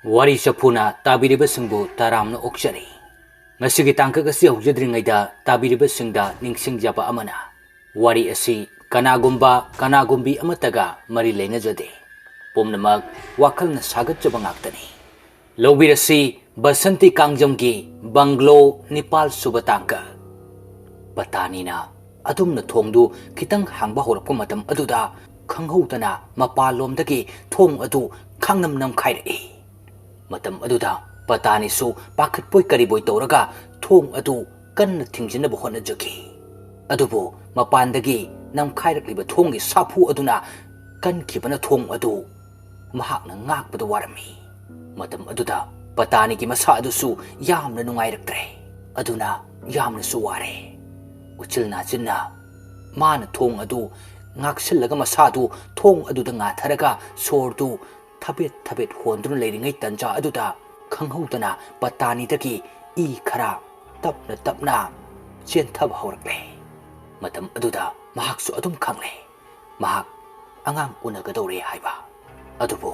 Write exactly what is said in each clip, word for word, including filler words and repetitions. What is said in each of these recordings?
ꯋꯥꯔꯤ ꯆꯐꯨꯅ ꯇꯥꯕꯤꯔꯤꯕꯁꯤꯡꯕꯨ ꯇꯔꯥꯝꯅ ꯑꯣꯛꯆꯔꯤ꯫ ꯉꯁꯤꯒꯤ ꯇꯥꯡꯀꯛ ꯑꯁꯤ ꯍꯧꯖꯗ꯭ꯔꯤꯉꯩꯗ ꯇꯥꯕꯤꯔꯤꯕꯁꯤꯡꯗ ꯅꯤꯡꯁꯤꯡꯖꯕ ꯑꯃꯅ, ꯋꯥꯔꯤ ꯑꯁꯤ ꯀꯅꯥꯒꯨꯝꯕ ꯀꯅꯥꯒꯨꯝꯕꯤ ꯑꯃꯠꯇꯒ ꯃꯔꯤ ꯂꯩꯅꯖꯗꯦ꯫ ꯄꯨꯝꯅꯃꯛ ꯋꯥꯈꯜꯅ ꯁꯥꯒꯠꯆꯕ ꯉꯥꯛꯇꯅꯤ꯫ ꯂꯧꯕꯤꯔꯁꯤ ꯕꯁꯟꯇꯤ ꯀꯥꯡꯖꯝꯒꯤ ꯕꯪꯒ꯭ꯂꯣ ꯅꯤꯄꯥꯜ ꯁꯨꯕ ꯇꯥꯡꯀꯛ꯫ ꯄꯇꯥꯅꯤꯅ ꯑꯗꯨꯝꯅ ꯊꯣꯡꯗꯨ ꯈꯤꯇꯪ ꯍꯥꯡꯕ ꯍꯧꯔꯛꯄ ꯃꯇꯝ ꯑꯗꯨꯗ ꯈꯪꯍꯧꯗꯅ ꯃꯄꯥꯟꯂꯣꯝꯗꯒꯤ ꯊꯣꯡ ꯑꯗꯨ ꯈꯪꯅꯝ ꯅꯝꯈꯥꯏꯔꯛꯏ꯫ ꯃꯇꯝ ꯑꯗꯨꯗ ꯄꯇꯥꯅꯤꯁꯨ ꯄꯥꯈꯠꯄꯣꯏ ꯀꯔꯤꯕꯣꯏ ꯇꯧꯔꯒ ꯊꯣꯡ ꯑꯗꯨ ꯀꯟꯅ ꯊꯤꯡꯖꯤꯟꯅꯕ ꯍꯣꯠꯅꯖꯈꯤ꯫ ꯑꯗꯨꯕꯨ ꯃꯄꯥꯟꯗꯒꯤ ꯅꯝꯈꯥꯏꯔꯛꯂꯤꯕ ꯊꯣꯡꯒꯤ ꯁꯥꯐꯨ ꯑꯗꯨꯅ ꯀꯟꯈꯤꯕꯅ ꯊꯣꯡ ꯑꯗꯨ ꯃꯍꯥꯛꯅ ꯉꯥꯛꯄꯗ ꯋꯥꯔꯝꯃꯤ꯫ ꯃꯇꯝ ꯑꯗꯨꯗ ꯄꯇꯥꯅꯤꯒꯤ ꯃꯁꯥ ꯑꯗꯨꯁꯨ ꯌꯥꯝꯅ ꯅꯨꯡꯉꯥꯏꯔꯛꯇ꯭ꯔꯦ꯫ ꯑꯗꯨꯅ ꯌꯥꯝꯅꯁꯨ ꯋꯥꯔꯦ꯫ ꯎꯆꯤꯜ ꯅꯥꯆꯤꯟꯅ ꯃꯥꯅ ꯊꯣꯡ ꯑꯗꯨ ꯉꯥꯛꯁꯤꯜꯂꯒ ꯃꯁꯥꯗꯨ ꯊꯣꯡ ꯑꯗꯨꯗ ꯉꯥꯊꯔꯒ ꯁꯣꯔꯗꯨ ꯊꯕꯦꯠ ꯊꯕꯦꯠ ꯍꯣꯟꯗꯨꯅ ꯂꯩꯔꯤꯉꯩ ꯇꯟꯖꯥ ꯑꯗꯨꯗ ꯈꯪꯍꯧꯗꯅ ꯄꯇꯥꯅꯤꯗꯒꯤ ꯏ ꯈꯔ ꯇꯞꯅ ꯇꯞꯅ ꯆꯦꯟꯊꯕ ꯍꯧꯔꯛꯂꯦ꯫ ꯃꯇꯝ ꯑꯗꯨꯗ ꯃꯍꯥꯛꯁꯨ ꯑꯗꯨꯝ ꯈꯪꯂꯦ, ꯃꯍꯥꯛ ꯑꯉꯥꯡ ꯎꯅꯒꯗꯧꯔꯦ ꯍꯥꯏꯕ꯫ ꯑꯗꯨꯕꯨ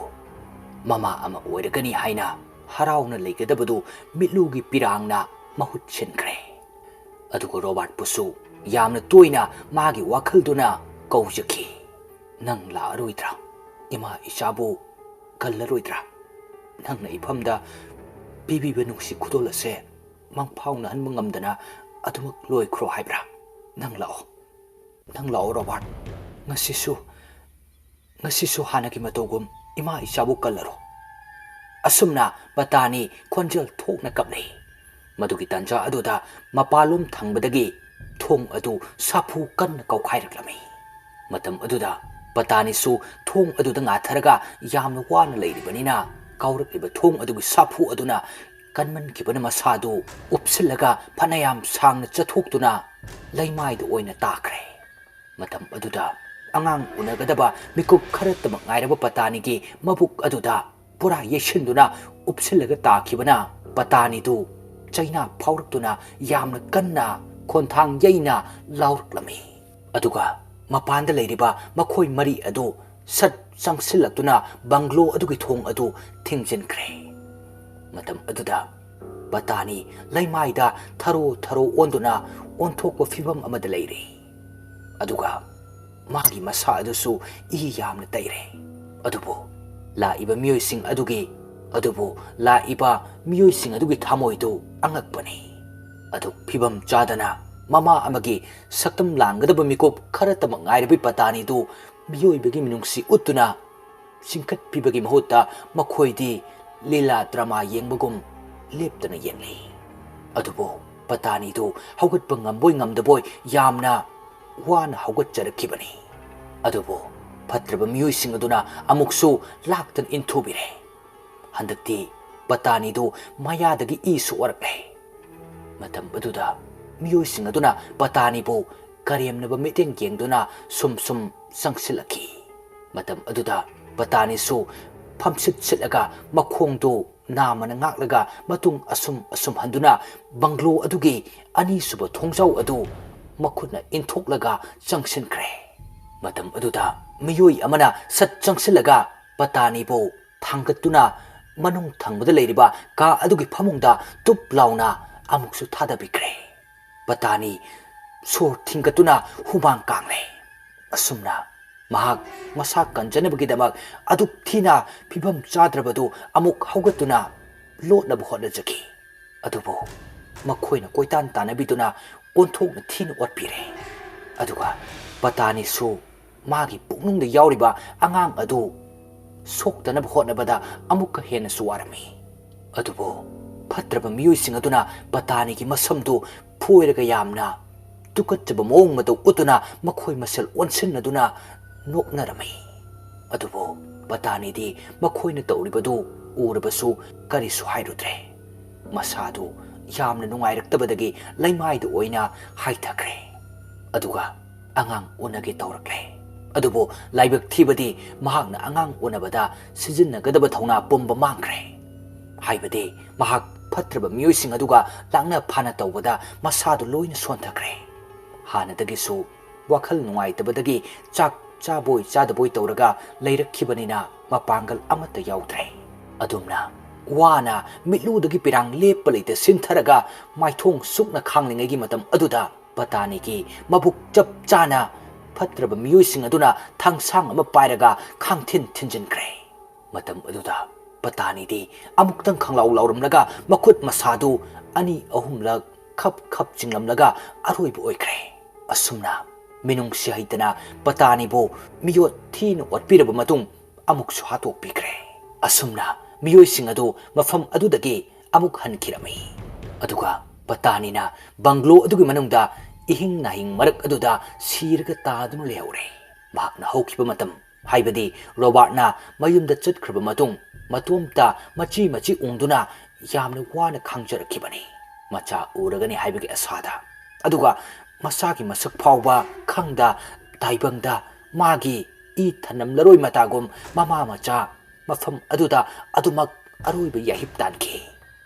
ꯃꯃꯥ ꯑꯃ ꯑꯣꯏꯔꯒꯅꯤ ꯍꯥꯏꯅ ꯍꯔꯥꯎꯅ ꯂꯩꯒꯗꯕꯗꯨ ꯃꯤꯠꯂꯨꯒꯤ ꯄꯤꯔꯥꯡꯅ ꯃꯍꯨꯠ ꯁꯤꯟꯈ꯭ꯔꯦ꯫ ꯑꯗꯨꯒ ꯔꯣꯕꯥꯔꯠꯄꯨꯁꯨ ꯌꯥꯝꯅ ꯇꯣꯏꯅ ꯃꯥꯒꯤ ꯋꯥꯈꯜꯗꯨꯅ ꯀꯧꯖꯈꯤ, "ꯅꯪ ꯂꯥꯛꯑꯔꯣꯏꯗ꯭ꯔꯥ? ꯏꯃꯥ ꯏꯆꯥꯕꯨ ꯀꯜꯂꯔꯣꯏꯗ꯭ꯔꯥ? ꯅꯪꯅ ꯏꯐꯝꯗ ꯄꯤꯕꯤꯕ ꯅꯨꯡꯁꯤ ꯈꯨꯗꯣꯜ ꯑꯁꯦ ꯃꯪꯐꯥꯎꯅꯍꯟꯕ ꯉꯝꯗꯅ ꯑꯗꯨꯃꯛ ꯂꯣꯏꯈ꯭ꯔꯣ ꯍꯥꯏꯕ꯭ꯔꯥ? ꯅꯪ ꯂꯥꯛꯑꯣ, ꯅꯪ ꯂꯥꯛꯑꯣ ꯔꯣꯕꯥꯔꯠ꯫ ꯉꯁꯤꯁꯨ, ꯉꯁꯤꯁꯨ ꯍꯥꯟꯅꯒꯤ ꯃꯇꯧꯒꯨꯝ ꯏꯃꯥ ꯏꯆꯥꯕꯨ ꯀꯜꯂꯔꯣ꯫" ꯑꯁꯨꯝꯅ ꯄꯇꯥꯅꯤ ꯈꯣꯟꯖꯦꯜ ꯊꯣꯛꯅ ꯀꯞꯂꯤ꯫ ꯃꯗꯨꯒꯤ ꯇꯥꯟꯖꯥ ꯑꯗꯨꯗ ꯃꯄꯥꯟꯂꯣꯝ ꯊꯪꯕꯗꯒꯤ ꯊꯣꯡ ꯑꯗꯨ ꯁꯥꯐꯨ ꯀꯟꯅ ꯀꯧꯈꯥꯏꯔꯛꯂꯝꯃꯤ꯫ ꯃꯇꯝ ꯑꯗꯨꯗ ꯄꯇꯥꯅꯤꯁꯨ ꯊꯣꯡ ꯑꯗꯨꯗ ꯉꯥꯊꯔꯒ ꯌꯥꯝꯅ ꯋꯥꯅ ꯂꯩꯔꯤꯕꯅꯤꯅ, ꯀꯥꯎꯔꯛꯂꯤꯕ ꯊꯣꯡ ꯑꯗꯨꯒꯤ ꯁꯥꯐꯨ ꯑꯗꯨꯅ ꯀꯟꯃꯟꯈꯤꯕꯅ ꯃꯁꯥꯗꯨ ꯎꯞꯁꯤꯜꯂꯒ ꯐꯅꯌꯥꯝ ꯁꯥꯡꯅ ꯆꯠꯊꯣꯛꯇꯨꯅ ꯂꯩꯃꯥꯏꯗ ꯑꯣꯏꯅ ꯇꯥꯈ꯭ꯔꯦ꯫ ꯃꯇꯝ ꯑꯗꯨꯗ ꯑꯉꯥꯡ ꯎꯅꯒꯗꯕ ꯃꯤꯀꯨꯞ ꯈꯔꯇꯃꯛ ꯉꯥꯏꯔꯕ ꯄꯇꯥꯅꯤꯒꯤ ꯃꯕꯨꯛ ꯑꯗꯨꯗ ꯄꯨꯔꯥ ꯌꯩꯁꯤꯟꯗꯨꯅ ꯎꯞꯁꯤꯜꯂꯒ ꯇꯥꯈꯤꯕꯅ ꯄꯇꯥꯅꯤꯗꯨ ꯆꯩꯅꯥ ꯐꯥꯎꯔꯛꯇꯨꯅ ꯌꯥꯝꯅ ꯀꯟꯅ ꯈꯣꯟꯊꯥꯡ ꯌꯩꯅ ꯂꯥꯎꯔꯛꯂꯝꯃꯤ꯫ ꯑꯗꯨꯒ ꯃꯄꯥꯟꯗ ꯂꯩꯔꯤꯕ ꯃꯈꯣꯏ ꯃꯔꯤ ꯑꯗꯨ ꯁꯠ ꯆꯪꯁꯤꯜꯂꯛꯇꯨꯅ ꯕꯪꯒ꯭ꯂꯣ ꯑꯗꯨꯒꯤ ꯊꯣꯡ ꯑꯗꯨ ꯊꯤꯡꯖꯤꯟꯈ꯭ꯔꯦ꯫ ꯃꯇꯝ ꯑꯗꯨꯗ ꯄꯇꯥꯅꯤ ꯂꯩꯃꯥꯏꯗ ꯊꯔꯣ ꯊꯔꯣ ꯑꯣꯟꯗꯨꯅ ꯑꯣꯟꯊꯣꯛꯄ ꯐꯤꯕꯝ ꯑꯃꯗ ꯂꯩꯔꯦ꯫ ꯑꯗꯨꯒ ꯃꯥꯒꯤ ꯃꯁꯥ ꯑꯗꯨꯁꯨ ꯏ ꯌꯥꯝꯅ ꯇꯩꯔꯦ꯫ ꯑꯗꯨꯕꯨ ꯂꯥꯛꯏꯕ ꯃꯤꯑꯣꯏꯁꯤꯡ ꯑꯗꯨꯒꯤ ꯑꯗꯨꯕꯨ ꯂꯥꯛꯏꯕ ꯃꯤꯑꯣꯏꯁꯤꯡ ꯑꯗꯨꯒꯤ ꯊꯃꯣꯏꯗꯨ ꯑꯉꯛꯄꯅꯤ꯫ ꯑꯗꯨ ꯐꯤꯕꯝ ꯆꯥꯗꯅ ꯃꯃꯥ ꯑꯃꯒꯤ ꯁꯛꯇꯝ ꯂꯥꯡꯒꯗꯕ ꯃꯤꯀꯨꯞ ꯈꯔꯇꯃꯛ ꯉꯥꯏꯔꯕꯤ ꯄꯇꯥꯅꯤꯗꯨ ꯃꯤꯑꯣꯏꯕꯒꯤ ꯃꯤꯅꯨꯡꯁꯤ ꯎꯠꯇꯨꯅ ꯆꯤꯡꯈꯠꯄꯤꯕꯒꯤ ꯃꯍꯨꯠꯇ ꯃꯈꯣꯏꯗꯤ ꯂꯤꯂꯥ ꯗ꯭ꯔꯃꯥ ꯌꯦꯡꯕꯒꯨꯝ ꯂꯦꯞꯇꯅ ꯌꯦꯡꯂꯤ꯫ ꯑꯗꯨꯕꯨ ꯄꯇꯥꯅꯤꯗꯨ ꯍꯧꯒꯠꯄ ꯉꯝꯕꯣꯏ ꯉꯝꯗꯕꯣꯏ ꯌꯥꯝꯅ ꯋꯥꯅ ꯍꯧꯒꯠꯆꯔꯛꯈꯤꯕꯅꯤ꯫ ꯑꯗꯨꯕꯨ ꯐꯠꯇ꯭ꯔꯕ ꯃꯤꯑꯣꯏꯁꯤꯡ ꯑꯗꯨꯅ ꯑꯃꯨꯛꯁꯨ ꯂꯥꯛꯇꯅ ꯏꯟꯊꯨꯕꯤꯔꯦ꯫ ꯍꯟꯗꯛꯇꯤ ꯄꯇꯥꯅꯤꯗꯨ ꯃꯌꯥꯗꯒꯤ ꯏ ꯁꯣꯛꯑꯔꯛꯂꯦ꯫ ꯃꯇꯝ ꯑꯗꯨꯗ ꯃꯤꯑꯣꯏꯁꯤꯡ ꯑꯗꯨꯅ ꯄꯇꯥꯅꯤꯕꯨ ꯀꯔꯦꯝꯅꯕ ꯃꯤꯠꯌꯦꯡ ꯌꯦꯡꯗꯨꯅ ꯁꯨꯝ ꯁꯨꯝ ꯆꯪꯁꯤꯜꯂꯛꯈꯤ꯫ ꯃꯇꯝ ꯑꯗꯨꯗ ꯄꯇꯥꯅꯤꯁꯨ ꯐꯝꯁꯤꯠ ꯁꯤꯠꯂꯒ ꯃꯈꯣꯡꯗꯨ ꯅꯥꯝꯃꯅ ꯉꯥꯛꯂꯒ ꯃꯇꯨꯡ ꯑꯁꯨꯝ ꯑꯁꯨꯝ ꯍꯟꯗꯨꯅ ꯕꯪꯒ꯭ꯂꯣ ꯑꯗꯨꯒꯤ ꯑꯅꯤꯁꯨꯕ ꯊꯣꯡꯖꯥꯎ ꯑꯗꯨ ꯃꯈꯨꯠꯅ ꯏꯟꯊꯣꯛꯂꯒ ꯆꯪꯁꯤꯟꯈ꯭ꯔꯦ꯫ ꯃꯇꯝ ꯑꯗꯨꯗ ꯃꯤꯑꯣꯏ ꯑꯃꯅ ꯁꯠ ꯆꯪꯁꯤꯜꯂꯒ ꯄꯇꯥꯅꯤꯕꯨ ꯊꯥꯡꯒꯠꯇꯨꯅ ꯃꯅꯨꯡ ꯊꯪꯕꯗ ꯂꯩꯔꯤꯕ ꯀꯥ ꯑꯗꯨꯒꯤ ꯐꯃꯨꯡꯗ ꯇꯨꯞ ꯂꯥꯎꯅ ꯑꯃꯨꯛꯁꯨ ꯊꯥꯗꯕꯤꯈ꯭ꯔꯦ꯫ ꯄꯇꯥꯅꯤ ꯁꯣꯔ ꯊꯤꯡꯒꯠꯇꯨꯅ ꯍꯨꯃꯥꯡ ꯀꯥꯡꯂꯦ꯫ ꯑꯁꯨꯝꯅ ꯃꯍꯥꯛ ꯃꯁꯥ ꯀꯟꯖꯅꯕꯒꯤꯗꯃꯛ ꯑꯗꯨꯛ ꯊꯤꯅ ꯐꯤꯕꯝ ꯆꯥꯗ꯭ꯔꯕꯗꯨ ꯑꯃꯨꯛ ꯍꯧꯒꯠꯇꯨꯅ ꯂꯣꯠꯅꯕ ꯍꯣꯠꯅꯖꯈꯤ꯫ ꯑꯗꯨꯕꯨ ꯃꯈꯣꯏꯅ ꯀꯣꯏꯇꯥꯟ ꯇꯥꯟꯅꯕꯤꯗꯨꯅ ꯑꯣꯟꯊꯣꯛꯅ ꯊꯤꯅ ꯑꯣꯠꯄꯤꯔꯦ꯫ ꯑꯗꯨꯒ ꯄꯇꯥꯅꯤꯁꯨ ꯃꯥꯒꯤ ꯄꯨꯛꯅꯨꯡꯗ ꯌꯥꯎꯔꯤꯕ ꯑꯉꯥꯡ ꯑꯗꯨ ꯁꯣꯛꯇꯅꯕ ꯍꯣꯠꯅꯕꯗ ꯑꯃꯨꯛꯀ ꯍꯦꯟꯅꯁꯨ ꯋꯥꯔꯝꯃꯤ꯫ ꯑꯗꯨꯕꯨ ꯐꯠꯇ꯭ꯔꯕ ꯃꯤꯑꯣꯏꯁꯤꯡ ꯑꯗꯨꯅ ꯄꯇꯥꯅꯤꯒꯤ ꯃꯁꯝꯗꯨ ꯐꯣꯏꯔꯒ ꯌꯥꯝꯅ ꯇꯨꯀꯠꯆꯕ ꯃꯑꯣꯡ ꯃꯇꯧ ꯎꯠꯇꯨꯅ ꯃꯈꯣꯏ ꯃꯁꯦꯜ ꯑꯣꯟꯁꯤꯟꯅꯗꯨꯅ ꯅꯣꯛꯅꯔꯝꯃꯤ꯫ ꯑꯗꯨꯕꯨ ꯄꯇꯥꯅꯤꯗꯤ ꯃꯈꯣꯏꯅ ꯇꯧꯔꯤꯕꯗꯨ ꯎꯔꯕꯁꯨ ꯀꯔꯤꯁꯨ ꯍꯥꯏꯔꯨꯗ꯭ꯔꯦ꯫ ꯃꯁꯥꯗꯨ ꯌꯥꯝꯅ ꯅꯨꯡꯉꯥꯏꯔꯛꯇꯕꯗꯒꯤ ꯂꯩꯃꯥꯏꯗ ꯑꯣꯏꯅ ꯍꯥꯏꯊꯈ꯭ꯔꯦ꯫ ꯑꯗꯨꯒ ꯑꯉꯥꯡ ꯎꯅꯒꯦ ꯇꯧꯔꯛꯂꯦ꯫ ꯑꯗꯨꯕꯨ ꯂꯥꯏꯕꯛ ꯊꯤꯕꯗꯤ ꯃꯍꯥꯛꯅ ꯑꯉꯥꯡ ꯎꯅꯕꯗ ꯁꯤꯖꯤꯟꯅꯒꯗꯕ ꯊꯧꯅꯥ ꯄꯨꯝꯕ ꯃꯥꯡꯈ꯭ꯔꯦ꯫ ꯍꯥꯏꯕꯗꯤ ꯃꯍꯥꯛ ꯐꯠꯇ꯭ꯔꯕ ꯃꯤꯑꯣꯏꯁꯤꯡ ꯑꯗꯨꯒ ꯂꯥꯛꯅ ꯐꯥꯅ ꯇꯧꯕꯗ ꯃꯁꯥꯗꯨ ꯂꯣꯏꯅ ꯁꯣꯟꯊꯈ꯭ꯔꯦ꯫ ꯍꯥꯟꯅꯗꯒꯤꯁꯨ ꯋꯥꯈꯜ ꯅꯨꯡꯉꯥꯏꯇꯕꯗꯒꯤ ꯆꯥꯛ ꯆꯥꯕꯣꯏ ꯆꯥꯗꯕꯣꯏ ꯇꯧꯔꯒ ꯂꯩꯔꯛꯈꯤꯕꯅꯤꯅ ꯃꯄꯥꯡꯒꯜ ꯑꯃꯠꯇ ꯌꯥꯎꯗ꯭ꯔꯦ꯫ ꯑꯗꯨꯝꯅ ꯋꯥꯅ ꯃꯤꯠꯂꯨꯗꯒꯤ ꯄꯤꯔꯥꯡ ꯂꯦꯞꯄ ꯂꯩꯇ ꯁꯤꯟꯊꯔꯒ ꯃꯥꯏꯊꯣꯡ ꯁꯨꯛꯅ ꯈꯥꯡꯂꯤꯉꯩꯒꯤ ꯃꯇꯝ ꯑꯗꯨꯗ ꯄꯇꯥꯅꯤꯒꯤ ꯃꯕꯨꯛ ꯆꯞ ꯆꯥꯅ ꯐꯠꯇ꯭ꯔꯕ ꯃꯤꯑꯣꯏꯁꯤꯡ ꯑꯗꯨꯅ ꯊꯥꯡꯁꯥꯡ ꯑꯃ ꯄꯥꯏꯔꯒ ꯈꯥꯡꯊꯤꯟ ꯊꯤꯟꯖꯤꯟꯈ꯭ꯔꯦ꯫ ꯃꯇꯝ ꯑꯗꯨꯗ ꯄꯇꯥꯅꯤꯗꯤ ꯑꯃꯨꯛꯇꯪ ꯈꯪꯂꯥꯎ ꯂꯥꯎꯔꯝꯂꯒ ꯃꯈꯨꯠ ꯃꯁꯥꯗꯨ ꯑꯅꯤ ꯑꯍꯨꯝꯂꯛ ꯈꯞ ꯈꯞ ꯆꯤꯡꯂꯝꯂꯒ ꯑꯔꯣꯏꯕ ꯑꯣꯏꯈ꯭ꯔꯦ꯫ ꯑꯁꯨꯝꯅ ꯃꯤꯅꯨꯡꯁꯤ ꯍꯩꯇꯅ ꯄꯇꯥꯅꯤꯕꯨ ꯃꯤꯑꯣꯠ ꯊꯤꯅ ꯑꯣꯠꯄꯤꯔꯕ ꯃꯇꯨꯡ ꯑꯃꯨꯛꯁꯨ ꯍꯥꯠꯇꯣꯛꯄꯤꯈ꯭ꯔꯦ꯫ ꯑꯁꯨꯝꯅ ꯃꯤꯑꯣꯏꯁꯤꯡ ꯑꯗꯨ ꯃꯐꯝ ꯑꯗꯨꯗꯒꯤ ꯑꯃꯨꯛ ꯍꯟꯈꯤꯔꯝꯃꯤ꯫ ꯑꯗꯨꯒ ꯄꯇꯥꯅꯤꯅ ꯕꯪꯒ꯭ꯂꯣ ꯑꯗꯨꯒꯤ ꯃꯅꯨꯡꯗ ꯏꯍꯤꯡ ꯅꯥꯍꯤꯡ ꯃꯔꯛ ꯑꯗꯨꯗ ꯁꯤꯔꯒ ꯇꯥꯗꯨꯅ ꯂꯩꯍꯧꯔꯦ꯫ ꯃꯍꯥꯛꯅ ꯍꯧꯈꯤꯕ ꯃꯇꯝ, ꯍꯥꯏꯕꯗꯤ ꯔꯣꯕꯥꯔꯠꯅ ꯃꯌꯨꯝꯗ ꯆꯠꯈ꯭ꯔꯕ ꯃꯇꯨꯡ, ꯃꯇꯣꯝꯇ ꯃꯆꯤ ꯃꯆꯤ ꯎꯪꯗꯨꯅ ꯌꯥꯝꯅ ꯋꯥꯅ ꯈꯥꯡꯖꯔꯛꯈꯤꯕꯅꯤ, ꯃꯆꯥ ꯎꯔꯒꯅꯤ ꯍꯥꯏꯕꯒꯤ ꯑꯁꯥꯗ꯫ ꯑꯗꯨꯒ ꯃꯁꯥꯒꯤ ꯃꯁꯛ ꯐꯥꯎꯕ ꯈꯪꯗ ꯇꯥꯏꯕꯪꯗ ꯃꯥꯒꯤ ꯏ ꯊꯅꯝꯂꯔꯣꯏ ꯃꯇꯥꯒꯨꯝ ꯃꯃꯥ ꯃꯆꯥ ꯃꯐꯝ ꯑꯗꯨꯗ ꯑꯗꯨꯃꯛ ꯑꯔꯣꯏꯕ ꯌꯥꯍꯤꯞ ꯇꯥꯟꯈꯤ꯫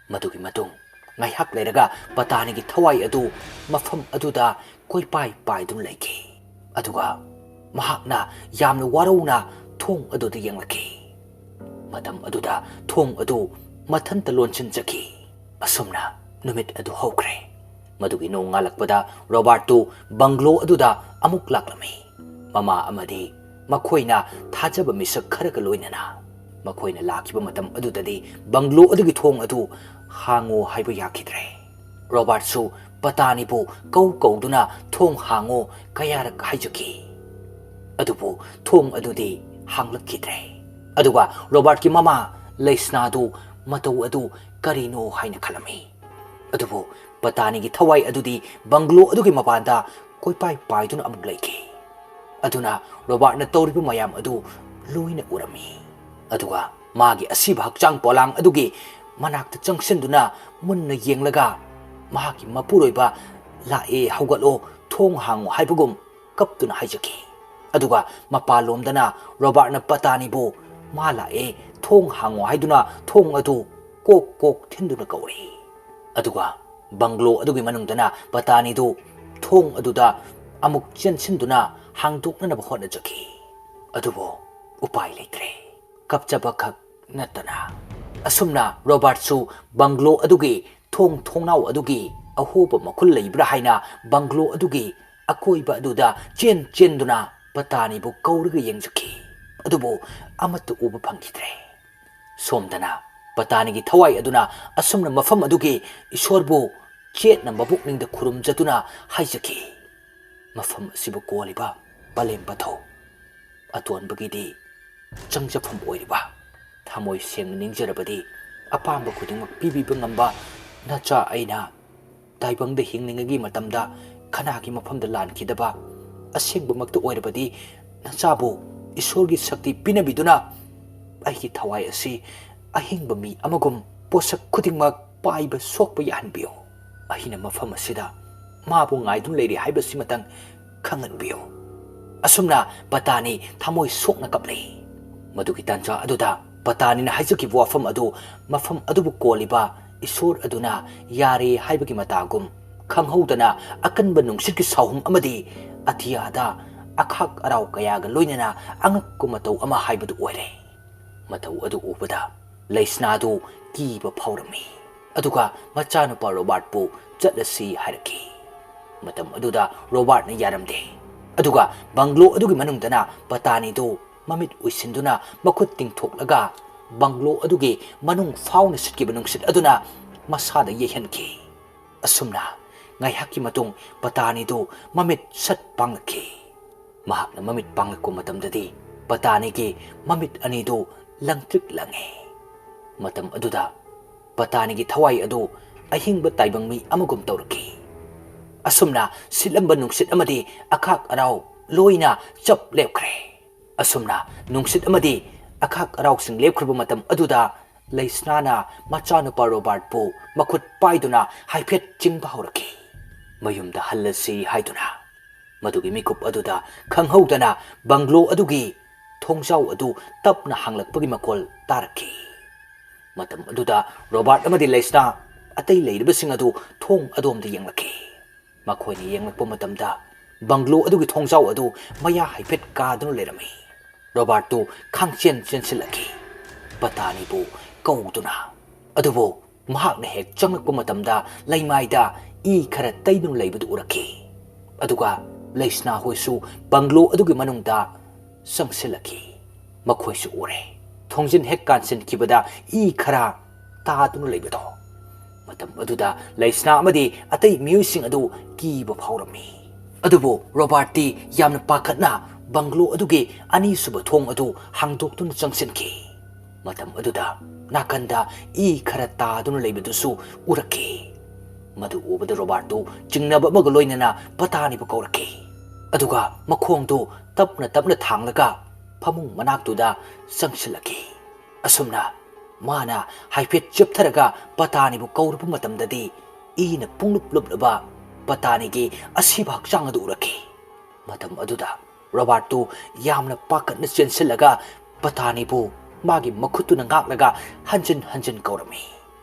ꯃꯗꯨꯒꯤ ꯃꯇꯨꯡ ꯉꯥꯏꯍꯥꯛ ꯂꯩꯔꯒ ꯄꯇꯥꯅꯤꯒꯤ ꯊꯋꯥꯏ ꯑꯗꯨ ꯃꯐꯝ ꯑꯗꯨꯗ ꯀꯣꯏꯄꯥꯏ ꯄꯥꯏꯗꯨꯅ ꯂꯩꯈꯤ꯫ ꯑꯗꯨꯒ ꯃꯍꯥꯛꯅ ꯌꯥꯝꯅ ꯋꯥꯔꯧꯅ ꯊꯣꯡ ꯑꯗꯨꯗ ꯌꯦꯡꯂꯛꯈꯤ꯫ ꯃꯇꯝ ꯑꯗꯨꯗ ꯊꯣꯡ ꯑꯗꯨ ꯃꯊꯟꯇ ꯂꯣꯟꯁꯤꯟꯖꯈꯤ꯫ ꯑꯁꯨꯝꯅ ꯅꯨꯃꯤꯠ ꯑꯗꯨ ꯍꯧꯈ꯭ꯔꯦ꯫ ꯃꯗꯨꯒꯤ ꯅꯣꯡꯉꯥꯜꯂꯛꯄꯗ ꯔꯣꯕꯥꯔꯠꯇꯨ ꯕꯪꯒ꯭ꯂꯣ ꯑꯗꯨꯗ ꯑꯃꯨꯛ ꯂꯥꯛꯂꯝꯃꯤ꯫ ꯃꯃꯥ ꯑꯃꯗꯤ ꯃꯈꯣꯏꯅ ꯊꯥꯖꯕ ꯃꯤꯁꯛ ꯈꯔꯒ ꯂꯣꯏꯅꯅ꯫ ꯃꯈꯣꯏꯅ ꯂꯥꯛꯈꯤꯕ ꯃꯇꯝ ꯑꯗꯨꯗꯗꯤ ꯕꯪꯒ꯭ꯂꯣ ꯑꯗꯨꯒꯤ ꯊꯣꯡ ꯑꯗꯨ ꯍꯥꯡꯉꯨ ꯍꯥꯏꯕ ꯌꯥꯈꯤꯗ꯭ꯔꯦ꯫ ꯔꯣꯕꯥꯔꯠꯁꯨ ꯄꯇꯥꯅꯤꯕꯨ ꯀꯧ ꯀꯧꯗꯨꯅ ꯊꯣꯡ ꯍꯥꯡꯉꯨ ꯀꯌꯥꯔꯛ ꯍꯥꯏꯖꯈꯤ꯫ ꯑꯗꯨꯕꯨ ꯊꯣꯡ ꯑꯗꯨꯗꯤ ꯍꯥꯡꯂꯛꯈꯤꯗ꯭ꯔꯦ꯫ ꯑꯗꯨꯒ ꯔꯣꯕꯥꯔꯠꯀꯤ ꯃꯃꯥ ꯂꯩꯁꯅꯥꯗꯨ ꯃꯇꯧ ꯑꯗꯨ ꯀꯔꯤꯅꯣ ꯍꯥꯏꯅ ꯈꯜꯂꯝꯃꯤ꯫ ꯑꯗꯨꯕꯨ ꯄꯇꯥꯅꯤꯒꯤ ꯊꯋꯥꯏ ꯑꯗꯨꯗꯤ ꯕꯪꯒ꯭ꯂꯣ ꯑꯗꯨꯒꯤ ꯃꯄꯥꯟꯗ ꯀꯣꯏꯄꯥꯏ ꯄꯥꯏꯗꯨꯅ ꯑꯃꯨꯛ ꯂꯩꯈꯤ꯫ ꯑꯗꯨꯅ ꯔꯣꯕꯥꯔꯠꯅ ꯇꯧꯔꯤꯕ ꯃꯌꯥꯝ ꯑꯗꯨ ꯂꯣꯏꯅ ꯎꯔꯝꯃꯤ꯫ ꯑꯗꯨꯒ ꯃꯥꯒꯤ ꯑꯁꯤꯕ ꯍꯛꯆꯥꯡ ꯄꯣꯂꯥꯡ ꯑꯗꯨꯒꯤ ꯃꯅꯥꯛꯇ ꯆꯪꯁꯤꯟꯗꯨꯅ ꯃꯨꯟꯅ ꯌꯦꯡꯂꯒ ꯃꯍꯥꯛꯀꯤ ꯃꯄꯨꯔꯣꯏꯕ "ꯂꯥꯛꯑꯦ, ꯍꯧꯒꯠꯂꯣ, ꯊꯣꯡ ꯍꯥꯡꯉꯣ" ꯍꯥꯏꯕꯒꯨꯝ ꯀꯞꯇꯨꯅ ꯍꯥꯏꯖꯈꯤ꯫ ꯑꯗꯨꯒ ꯃꯄꯥꯟꯂꯣꯝꯗꯅ ꯔꯣꯕꯥꯔꯠꯅ ꯄꯇꯥꯅꯤꯕꯨ "ꯃꯥ ꯂꯥꯛꯑꯦ, ꯊꯣꯡ ꯍꯥꯡꯉꯣ" ꯍꯥꯏꯗꯨꯅ ꯊꯣꯡ ꯑꯗꯨ ꯀꯣꯛ ꯀꯣꯛ ꯊꯤꯟꯗꯨꯅ ꯀꯧꯔꯤ꯫ ꯑꯗꯨꯒ ꯕꯪꯒ꯭ꯂꯣ ꯑꯗꯨꯒꯤ ꯃꯅꯨꯡꯗꯅ ꯄꯇꯥꯅꯤꯗꯨ ꯊꯣꯡ ꯑꯗꯨꯗ ꯑꯃꯨꯛ ꯆꯦꯟꯁꯤꯟꯗꯨꯅ ꯍꯥꯡꯗꯣꯛꯅꯅꯕ ꯍꯣꯠꯅꯖꯈꯤ꯫ ꯑꯗꯨꯕꯨ ꯎꯄꯥꯏ ꯂꯩꯇ꯭ꯔꯦ꯫ ꯀꯞꯆꯕ ꯈꯛ ꯅꯠꯇꯅ꯫ ꯑꯁꯨꯝꯅ ꯔꯣꯕꯥꯔꯠꯁꯨ ꯕꯪꯒ꯭ꯂꯣ ꯑꯗꯨꯒꯤ ꯊꯣꯡ ꯊꯣꯡꯅꯥꯎ ꯑꯗꯨꯒꯤ ꯑꯍꯣꯕ ꯃꯈꯨꯜ ꯂꯩꯕ꯭ꯔꯥ ꯍꯥꯏꯅ ꯕꯪꯒ꯭ꯂꯣ ꯑꯗꯨꯒꯤ ꯑꯀꯣꯏꯕ ꯑꯗꯨꯗ ꯆꯦꯟ ꯆꯦꯟꯗꯨꯅ ꯄꯇꯥꯅꯤꯕꯨ ꯀꯧꯔꯒ ꯌꯦꯡꯖꯈꯤ꯫ ꯑꯗꯨꯕꯨ ꯑꯃꯠꯇ ꯎꯕ ꯐꯪꯈꯤꯗ꯭ꯔꯦ꯫ ꯁꯣꯝꯗꯅ ꯄꯇꯥꯅꯤꯒꯤ ꯊꯋꯥꯏ ꯑꯗꯨꯅ ꯑꯁꯨꯝꯅ ꯃꯐꯝ ꯑꯗꯨꯒꯤ ꯏꯁꯣꯔꯕꯨ ꯆꯦꯠꯅ ꯃꯄꯨꯛꯅꯤꯡꯗ ꯈꯨꯔꯨꯝꯖꯗꯨꯅ ꯍꯥꯏꯖꯈꯤ, "ꯃꯐꯝ ꯑꯁꯤꯕꯨ ꯀꯣꯜꯂꯤꯕ ꯄꯂꯦꯝ ꯄꯊꯧ ꯑꯇꯣꯟꯕꯒꯤꯗꯤ ꯆꯪꯖꯐꯝ ꯑꯣꯏꯔꯤꯕ, ꯊꯃꯣꯏ ꯁꯦꯡꯅ ꯅꯤꯡꯖꯔꯕꯗꯤ ꯑꯄꯥꯝꯕ ꯈꯨꯗꯤꯡꯃꯛ ꯄꯤꯕꯤꯕ ꯉꯝꯕ ꯅꯆꯥ ꯑꯩꯅ ꯇꯥꯏꯕꯪꯗ ꯍꯤꯡꯂꯤꯉꯩꯒꯤ ꯃꯇꯝꯗ ꯈꯅꯥꯒꯤ ꯃꯐꯝꯗ ꯂꯥꯟꯈꯤꯗꯕ, ꯑꯁꯦꯡꯕꯃꯛꯇ ꯑꯣꯏꯔꯕꯗꯤ ꯅꯆꯥꯕꯨ ꯏꯁꯣꯔꯒꯤ ꯁꯛꯇꯤ ꯄꯤꯅꯕꯤꯗꯨꯅ ꯑꯩꯒꯤ ꯊꯋꯥꯏ ꯑꯁꯤ ꯑꯍꯤꯡꯕ ꯃꯤ ꯑꯃꯒꯨꯝ ꯄꯣꯠꯁꯛ ꯈꯨꯗꯤꯡꯃꯛ ꯄꯥꯏꯕ ꯁꯣꯛꯄ ꯌꯥꯍꯟꯕꯤꯌꯨ꯫ ꯑꯩꯅ ꯃꯐꯝ ꯑꯁꯤꯗ ꯃꯥꯕꯨ ꯉꯥꯏꯗꯨꯅ ꯂꯩꯔꯤ ꯍꯥꯏꯕꯁꯤꯃꯇꯪ ꯈꯪꯍꯟꯕꯤꯌꯨ"꯫ ꯑꯁꯨꯝꯅ ꯄꯇꯥꯅꯤ ꯊꯃꯣꯏ ꯁꯣꯛꯅ ꯀꯞꯂꯤ꯫ ꯃꯗꯨꯒꯤ ꯇꯥꯟꯖꯥ ꯑꯗꯨꯗ ꯄꯇꯥꯅꯤꯅ ꯍꯥꯏꯖꯈꯤꯕ ꯋꯥꯐꯝ ꯑꯗꯨ ꯃꯐꯝ ꯑꯗꯨꯕꯨ ꯀꯣꯜꯂꯤꯕ ꯏꯁꯣꯔ ꯑꯗꯨꯅ ꯌꯥꯔꯦ ꯍꯥꯏꯕꯒꯤ ꯃꯇꯥꯒꯨꯝ, ꯈꯪꯍꯧꯗꯅ ꯑꯀꯟꯕ ꯅꯨꯡꯁꯤꯠꯀꯤ ꯁꯥꯎꯍꯨꯝ ꯑꯃꯗꯤ ꯑꯇꯤꯌꯥꯗ ꯑꯈꯥꯛ ꯑꯔꯥꯎ ꯀꯌꯥꯒ ꯂꯣꯏꯅꯅ ꯑꯉꯛꯄ ꯃꯇꯧ ꯑꯃ ꯍꯥꯏꯕꯗꯨ ꯑꯣꯏꯔꯦ꯫ ꯃꯇꯧ ꯑꯗꯨ ꯎꯕꯗ ꯂꯩꯁꯅꯥꯗꯨ ꯀꯤꯕ ꯐꯥꯎꯔꯝꯃꯤ꯫ ꯑꯗꯨꯒ ꯃꯆꯥꯅꯨꯄꯥ ꯔꯣꯕꯥꯔꯠꯄꯨ ꯆꯠꯂꯁꯤ ꯍꯥꯏꯔꯛꯈꯤ꯫ ꯃꯇꯝ ꯑꯗꯨꯗ ꯔꯣꯕꯥꯔꯠꯅ ꯌꯥꯔꯝꯗꯦ꯫ ꯑꯗꯨꯒ ꯕꯪꯒ꯭ꯂꯣ ꯑꯗꯨꯒꯤ ꯃꯅꯨꯡꯗꯅ ꯄꯇꯥꯅꯤꯗꯨ ꯃꯃꯤꯠ ꯎꯏꯁꯤꯟꯗꯨꯅ ꯃꯈꯨꯠ ꯇꯤꯡꯊꯣꯛꯂꯒ ꯕꯪꯒ꯭ꯂꯣ ꯑꯗꯨꯒꯤ ꯃꯅꯨꯡ ꯐꯥꯎꯅ ꯁꯤꯠꯈꯤꯕ ꯅꯨꯡꯁꯤꯠ ꯑꯗꯨꯅ ꯃꯁꯥꯗ ꯌꯩꯍꯟꯈꯤ꯫ ꯑꯁꯨꯝꯅ ꯉꯥꯏꯍꯥꯛꯀꯤ ꯃꯇꯨꯡ ꯄꯇꯥꯅꯤꯗꯨ ꯃꯃꯤꯠ ꯁꯠ ꯄꯥꯡꯂꯛꯈꯤ꯫ ꯃꯍꯥꯛꯅ ꯃꯃꯤꯠ ꯄꯥꯡꯂꯛꯄ ꯃꯇꯝꯗꯗꯤ ꯄꯇꯥꯅꯤꯒꯤ ꯃꯃꯤꯠ ꯑꯅꯤꯗꯨ ꯂꯪꯇ꯭ꯔꯤꯛ ꯂꯪꯉꯤ꯫ ꯃꯇꯝ ꯑꯗꯨꯗ ꯄꯇꯥꯅꯤꯒꯤ ꯊꯋꯥꯏ ꯑꯗꯨ ꯑꯍꯤꯡꯕ ꯇꯥꯏꯕꯪ ꯃꯤ ꯑꯃꯒꯨꯝ ꯇꯧꯔꯛꯈꯤ꯫ ꯑꯁꯨꯝꯅ ꯁꯤꯠꯂꯝꯕ ꯅꯨꯡꯁꯤꯠ ꯑꯃꯗꯤ ꯑꯈꯥꯛ ꯑꯔꯥꯎ ꯂꯣꯏꯅ ꯆꯞ ꯂꯦꯞꯈ꯭ꯔꯦ꯫ ꯑꯁꯨꯝꯅ ꯅꯨꯡꯁꯤꯠ ꯑꯃꯗꯤ ꯑꯈꯥꯛ ꯑꯔꯥꯎꯁꯤꯡ ꯂꯦꯞꯈ꯭ꯔꯕ ꯃꯇꯝ ꯑꯗꯨꯗ ꯂꯩꯁꯅꯥꯅ ꯃꯆꯥꯅꯨꯄꯥ ꯔꯣꯕꯥꯔꯠꯄꯨ ꯃꯈꯨꯠ ꯄꯥꯏꯗꯨꯅ ꯍꯥꯏꯐꯦꯠ ꯆꯤꯡꯕ ꯍꯧꯔꯛꯈꯤ꯫ ꯃꯌꯨꯝꯗ ꯍꯜꯂꯁꯤ ꯍꯥꯏꯗꯨꯅ꯫ ꯃꯗꯨꯒꯤ ꯃꯤꯀꯨꯞ ꯑꯗꯨꯗ ꯈꯪꯍꯧꯗꯅ ꯕꯪꯒ꯭ꯂꯣ ꯑꯗꯨꯒꯤ ꯊꯣꯡꯖꯥꯎ ꯑꯗꯨ ꯇꯞꯅ ꯍꯥꯡꯂꯛꯄꯒꯤ ꯃꯈꯣꯜ ꯇꯥꯔꯛꯈꯤ꯫ ꯃꯇꯝ ꯑꯗꯨꯗ ꯔꯣꯕꯥꯔꯠ ꯑꯃꯗꯤ ꯂꯩꯁꯅꯥ ꯑꯇꯩ ꯂꯩꯔꯤꯕꯁꯤꯡ ꯑꯗꯨ ꯊꯣꯡ ꯑꯗꯣꯝꯗ ꯌꯦꯡꯂꯛꯈꯤ꯫ ꯃꯈꯣꯏꯅ ꯌꯦꯡꯂꯛꯄ ꯃꯇꯝꯗ ꯕꯪꯒ꯭ꯂꯣ ꯑꯗꯨꯒꯤ ꯊꯣꯡꯖꯥꯎ ꯑꯗꯨ ꯃꯌꯥ ꯍꯥꯏꯐꯦꯠ ꯀꯥꯗꯨꯅ ꯂꯩꯔꯝꯃꯤ꯫ ꯔꯣꯕꯥꯔꯠꯇꯨ ꯈꯥꯡꯆꯦꯟ ꯆꯦꯟꯁꯤꯜꯂꯛꯈꯤ, ꯄꯇꯥꯅꯤꯕꯨ ꯀꯧꯗꯨꯅ꯫ ꯑꯗꯨꯕꯨ ꯃꯍꯥꯛꯅ ꯍꯦꯛ ꯆꯪꯂꯛꯄ ꯃꯇꯝꯗ ꯂꯩꯃꯥꯏꯗ ꯏ ꯈꯔ ꯇꯩꯗꯨꯅ ꯂꯩꯕꯗꯨ ꯎꯔꯛꯈꯤ꯫ ꯑꯗꯨꯒ ꯂꯩꯁꯅꯥ ꯍꯣꯏꯁꯨ ꯕꯪꯒ꯭ꯂꯣ ꯑꯗꯨꯒꯤ ꯃꯅꯨꯡꯗ ꯆꯪꯁꯤꯜꯂꯛꯈꯤ꯫ ꯃꯈꯣꯏꯁꯨ ꯎꯔꯦ, ꯊꯣꯡꯖꯤꯟ ꯍꯦꯛ ꯀꯥꯟꯁꯤꯟꯈꯤꯕꯗ ꯏ ꯈꯔ ꯇꯥꯗꯨꯅ ꯂꯩꯕꯗꯣ꯫ ꯃꯇꯝ ꯑꯗꯨꯗ ꯂꯩꯁꯅꯥ ꯑꯃꯗꯤ ꯑꯇꯩ ꯃꯤꯑꯣꯏꯁꯤꯡ ꯑꯗꯨ ꯀꯤꯕ ꯐꯥꯎꯔꯝꯃꯤ꯫ ꯑꯗꯨꯕꯨ ꯔꯣꯕꯥꯔꯠꯇꯤ ꯌꯥꯝꯅ ꯄꯥꯈꯠꯅ ꯕꯪꯒ꯭ꯂꯣ ꯑꯗꯨꯒꯤ ꯑꯅꯤꯁꯨꯕ ꯊꯣꯡ ꯑꯗꯨ ꯍꯥꯡꯗꯣꯛꯇꯨꯅ ꯆꯪꯁꯤꯟꯈꯤ꯫ ꯃꯇꯝ ꯑꯗꯨꯗ ꯅꯥꯀꯟꯗ ꯏ ꯈꯔ ꯇꯥꯗꯨꯅ ꯂꯩꯕꯗꯨꯁꯨ ꯎꯔꯛꯈꯤ꯫ ꯃꯗꯨ ꯎꯕꯗ ꯔꯣꯕꯥꯔꯠꯇꯨ ꯆꯤꯡꯅꯕ ꯑꯃꯒ ꯂꯣꯏꯅꯅ ꯄꯇꯥꯅꯤꯕꯨ ꯀꯧꯔꯛꯈꯤ꯫ ꯑꯗꯨꯒ ꯃꯈꯣꯡꯗꯨ ꯇꯞꯅ ꯇꯞꯅ ꯊꯥꯡꯂꯒ ꯐꯃꯨꯡ ꯃꯅꯥꯛꯇꯨꯗ ꯆꯪꯁꯤꯜꯂꯛꯈꯤ꯫ ꯑꯁꯨꯝꯅ ꯃꯥꯅ ꯍꯥꯏꯐꯦꯠ ꯆꯦꯞꯊꯔꯒ ꯄꯇꯥꯅꯤꯕꯨ ꯀꯧꯔꯨꯕ ꯃꯇꯝꯗꯗꯤ ꯏꯅ ꯄꯨꯡꯂꯨꯞ ꯂꯨꯞꯂꯕ ꯄꯇꯥꯅꯤꯒꯤ ꯑꯁꯤꯕ ꯍꯛꯆꯥꯡ ꯑꯗꯨ ꯎꯔꯛꯈꯤ꯫ ꯃꯇꯝ ꯑꯗꯨꯗ ꯔꯣꯕꯥꯔꯠꯇꯨ ꯌꯥꯝꯅ ꯄꯥꯈꯠꯅ ꯆꯦꯟꯁꯤꯜꯂꯒ ꯄꯇꯥꯅꯤꯕꯨ ꯃꯥꯒꯤ ꯃꯈꯨꯠꯇꯨꯅ ꯉꯥꯛꯂꯒ ꯍꯟꯖꯤꯟ ꯍꯟꯖꯤꯟ ꯀꯧꯔꯝꯃꯤ꯫